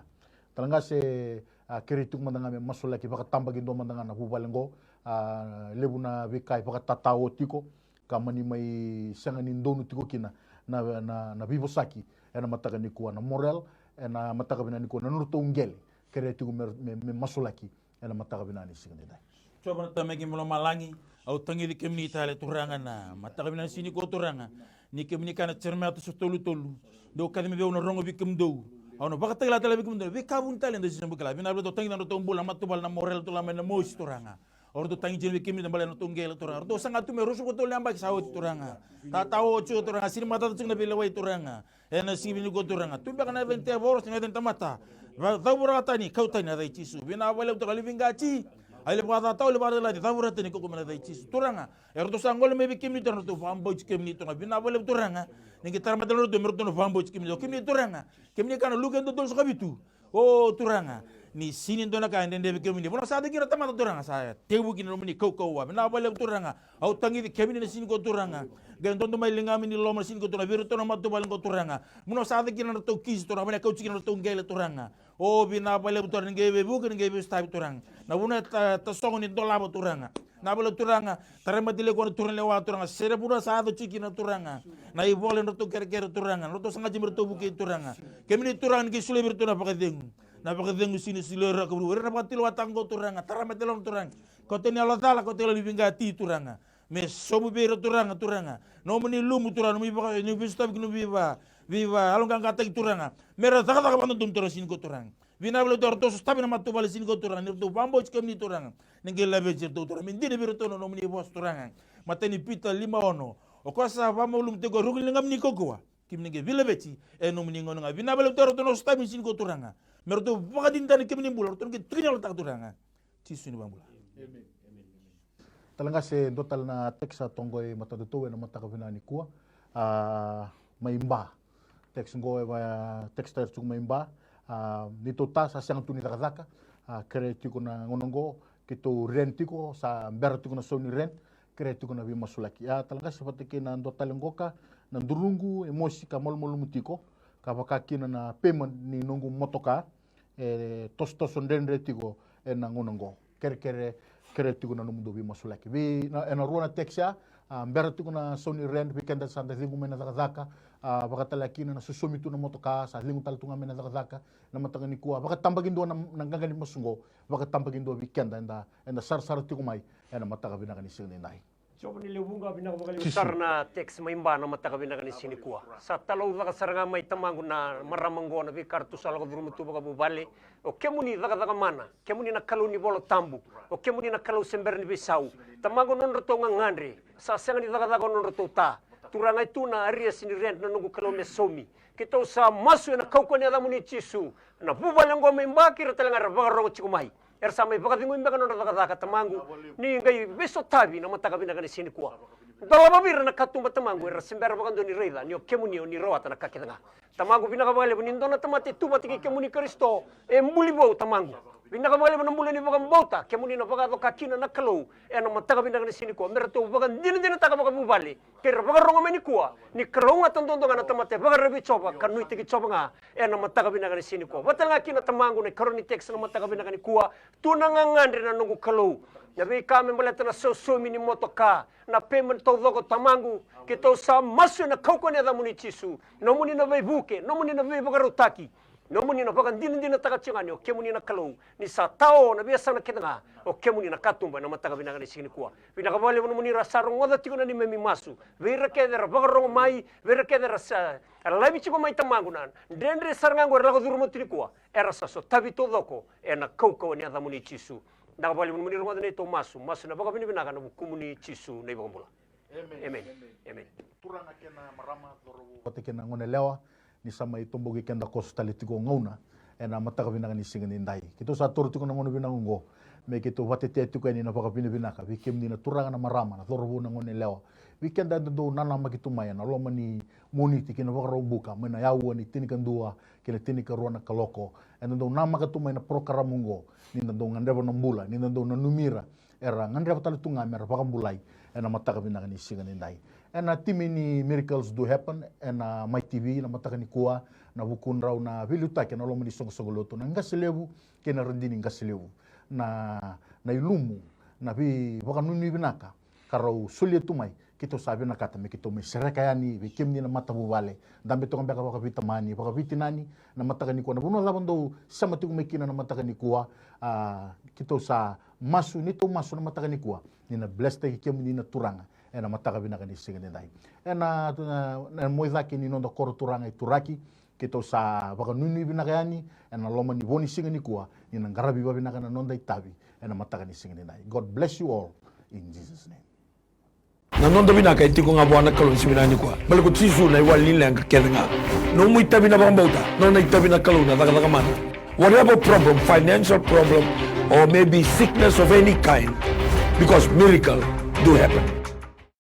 Tale ga se, a, kerei tiko mada ga me masulaki vakatabaki dua mada ga na vuvale qo. A, levu na veika e vakatatao tiko ka mani mai sega ni donu tiko kina. na, na, na veivosaki ena mataka nikua, na morale ena mataka vinaka nikua, na nodratou qele, kerea tiko me, me, me masulaki ena mataka vinaka ni siga nidai. Jiova na Tamai keimami lomalagi, au tagici kemuni tale Turaga na mataka vinaka ni siga nikua Turaga. Ni kemuni kaya na Jeremaia toso tolu tolu, dou kaci mai vei au na rogo vei kemudou, au na vakatakila tale vei kemudou na veika vuni tale. Dou sisa bukila vinaka vei ratou, tagica na nodratou bula, na matavuvale, na morale, Turaga, mai na mosi Turaga. O ratou tagi tiko vei kemuni na bale na nodratou qele Turaga. O ratou saga tu me ruasagavulu ka tolu na yabaki sa oti Turaga. Tatao tiko Turaga, sega ni matata tiko na veilewai Turaga. Ena siga vinaka nikua Turaga, tu beka na yaca ni tevoro se na yaca ni tamata. Cavurakatani, kau tani na yaca i Jisu. Vinaka vakalevu Turaga, levu i qati. Ai levu vakatatao, levu vakatalataki, cavurakatani, kaukaua mai na yaca i Jisu Turaga. E ratou sa gole mai vei kemuni Turaga, ratou vakabauti kemuni Turaga. Vinaka vakalevu Turaga. Ni qai tara mai tale na ratou me ratou na vakabauti kemuni. O kemuni Turaga, kemuni kaya na Luke dua tolu sagavulu ka vitu. O Turaga, ni sega ni dua na ka e dredre vei kemuni. Vanua sa yaco kina na tamata Turaga, sa tekivu kina na nomuni kaukauwa. Vinaka vakalevu Turaga. Au tagici kemuni na siga nikua Turaga. Qai dodo mai ligamuni ni loma na siga nikua Turaga vei iratou na matavuvale qo Turaga. Vanua sa yaco kina na nodratou kisi Turaga, vanua e kauti kina na nodratou qele Turaga. O vinaka vakalevu Turaga, ni qai veivuke, ni qai veisotavi Turaga. Na vanua e ta, tasogo ni dolava Turaga. Na vale Turaga, tarai mai tale koya na turaga lewa Turaga, se na vanua sa yaco tiko kina Turaga. Na ivola ni ratou kerekere Turaga, na ratou saga tiko me ratou vukei Turaga. Kemuni Turaga ni qai solia vei iratou na vakacegu. Na vakacegu sega ni solia ira ka vuravura, ira na vakatulewa taka qo Turaga, tarai mai tale na Turaga. Kauta na yalo cala, kauta na yalo ni veika ti Turaga. Me sobu vei ira Turaga, Turaga. Nomuni lumu Turaga, nomuni vaka, ni veisotavi, nomuni veiva, veiva, yaloqaqataki Turaga. Me ra cakacaka vakadodonu Turaga siga nikua Turaga. Vinaka vakalevu Turaga, ratou sotavi na matavuvale siga nikua Turaga, ni ratou vakabauti kemuni Turaga. Ni qai laveti iratou Turaga, me dina vei iratou na nomuni vosa Turaga. Matai ni Pita lima ono. O koya sa vakamalumu tiko e ruku ni ligamuni kaukauwa, kemuni qai veilaveti e nomuni gauna ga. Vinaka vakalevu Turaga, ratou na sotavi siga nikua Turaga. Me ratou vakadinadina kemuni bula, ratou na qai tukuni yalotaka Turaga. Jisu ni vakabula. Talega se dua tale na text sa toqo e matadatou ena mataka vinaka nikua. A, mai Ba. Text qo e va, text tale tiko mai Ba. A, neitou ta sa sega tu ni cakacaka. A, kerei tiko na gauna qo, keitou rent tiko, sa bera tiko na sau ni rent. Kerei tiko na veimasulaki. A, talega se vata kei na dua tale qoka, na duruqu e mosi ka malumalumu tiko, ka vaka kina na payment ni noqu motoka. E tosotoso dredre tiko ena gauna qo. Kerekere, kere tiko na nomudou veimasulaki. Vei, na, ena rua na text ya, a, bera tiko na sau ni rent, vei keda sa da cegu mai na cakacaka, a, vakatale kina na sosomi tu na motoka, sa cegu tale tu ga mai na cakacaka, na mataka nikua, vakatabakidua na, na qaqa ni masu qo, vakatabakidua vei keda, eda, eda sarasara tiko mai, ena mataka vinaka ni siga nidai. Jiova ni lewe vuqa, vinaka vakalevu sara na text mai Ba na mataka vinaka ni siga nikua. Sa talaucaka sara ga mai Tamaqu na marama qo na veika ratou sa lako curuma tu vakavuvale. O kemuni cakacaka mana, kemuni na Kalou ni Vola Tabu, o kemuni na Kalou se bera ni veisau. Tamaqu nodratou gagadre, sa sega ni cakacaka o nodratou ta. Turaga e tu na arrears ni rent na noqu Kalou me saumi. Keitou sa masu ena kaukauwa ni yacamuni Jisu. Na vuvale qo mai Ba kei ira talega era vakarogo tiko mai. Era sa mai vakacegui beka na nodra cakacaka Tamaqu. Ni qai veisotavi na mataka vinaka ni siga nikua. Dolava vei ira na katuba Tamaqu era se bera vakadua ni raica ni o kemuni o ni rawata na ka kece ga. Tamaqu vinaka vakalevu ni dua na tamata e tu vata kei kemuni Karisito e buli vou Tamaqu. Vinaka vakalevu na bula ni vakabauta kemuni na vakayaco ka kina na Kalou ena mataka vinaka ni siga nikua. Me ratou vakadinadinataka vakavuvale. Kei ira vakarogo mai nikua, ni kalougata duadua ga na tamata e vakararavi Jiova ka nuitaki Jiova ga ena mataka vinaka ni siga nikua. Vata ga kina Tamaqu na ikarua ni text na mataka vinaka nikua, tu na gagadre na noqu Kalou. Na veika me baleta na sausaumi ni motoka, na payment taucoko Tamaqu, keitou sa masu ena kaukauwa ni yacamuni Jisu. Nomuni na veivuke, nomuni na veivakarautaki. Nomuni na vakadinadinataka tiko ga ni o kemuni na Kalou, ni sa tao na veiyasana kece ga, o kemuni na katuba ena mataka vinaka ni siga nikua. Vinaka vakalevu nomuni ra sa rogoca tiko na neimami masu. Vei ira kece era vakarogo mai, vei ira kece era sa, era laivi tiko mai Tamaqu na dredre sara ga qo era lako curuma tu nikua, era sa sotavi taucoko ena kaukauwa ni yacamuni Jisu. Vinaka vakalevu nomuni rogoca neitou masu, masu ena vakavinavinaka ena vukumuni Jisu na iVakabula. Emeni. Emeni. Emeni. Turaga kei na marama, cauravou vata kei na goneyalewa, ni sa mai toboki keda koso tale tiko gauna ena mataka vinaka ni siga nidai. Keitou sa taura tiko na gauna vinaka oqo me keitou vakatetea tiko yani na vakavinavinaka vei kemuni na turaga, na marama, na cauravou, na goneyalewa, vei keda eda dau nanamaki tu mai ena loma ni Moniti kei na Vakaraubuka, mai na aua ni tinikadua kei na tinikarua na kaloko. Eda dau namaka tu mai na parokaramu oqo, ni da dau gadreva na bula, ni da dau nanumi ira era gadreva tale tu ga me ra vakabulai ena mataka vinaka ni siga nidai. Ena timi ni Miracles Do Happen ena Mai T V na mataka nikua, na vukudrau na veiliutaki ena loma ni soqosoqo lotu, na qase levu kei na radini qase levu, na, na ilumu, na veivakanuinui vinaka ka rau solia tu mai Keitou sa vinakata me keitou mai sereka yani vei kemuni na matavuvale. Dabe toka beka vakaveitamani, vakaveitinani na mataka nikua. Na vanua cava dou sema tiko mai kina na mataka nikua, a, keitou sa masu, neitou masu na mataka nikua ni na blesstaki kemuni na Turaga ena mataka vinaka ni siga nidai. Ena, na, na moicake ni noda koro turaga i Turaki, keitou sa vakanuinui vinaka yani ena loma ni vo ni siga nikua ni na qaravi vavinaka na noda itavi ena mataka ni siga nidai. God bless you all in Jesus' name. Na noda vinaka e tiko ga vua na Kalou ni siga vinaka nikua. Baleta ko Jisu na iwali ni leqa kece ga. Nomu itavi na vakabauta, nona itavi na Kalou na cakacaka mana. Whatever problem, financial problem, or maybe sickness of any kind, because miracle do happen.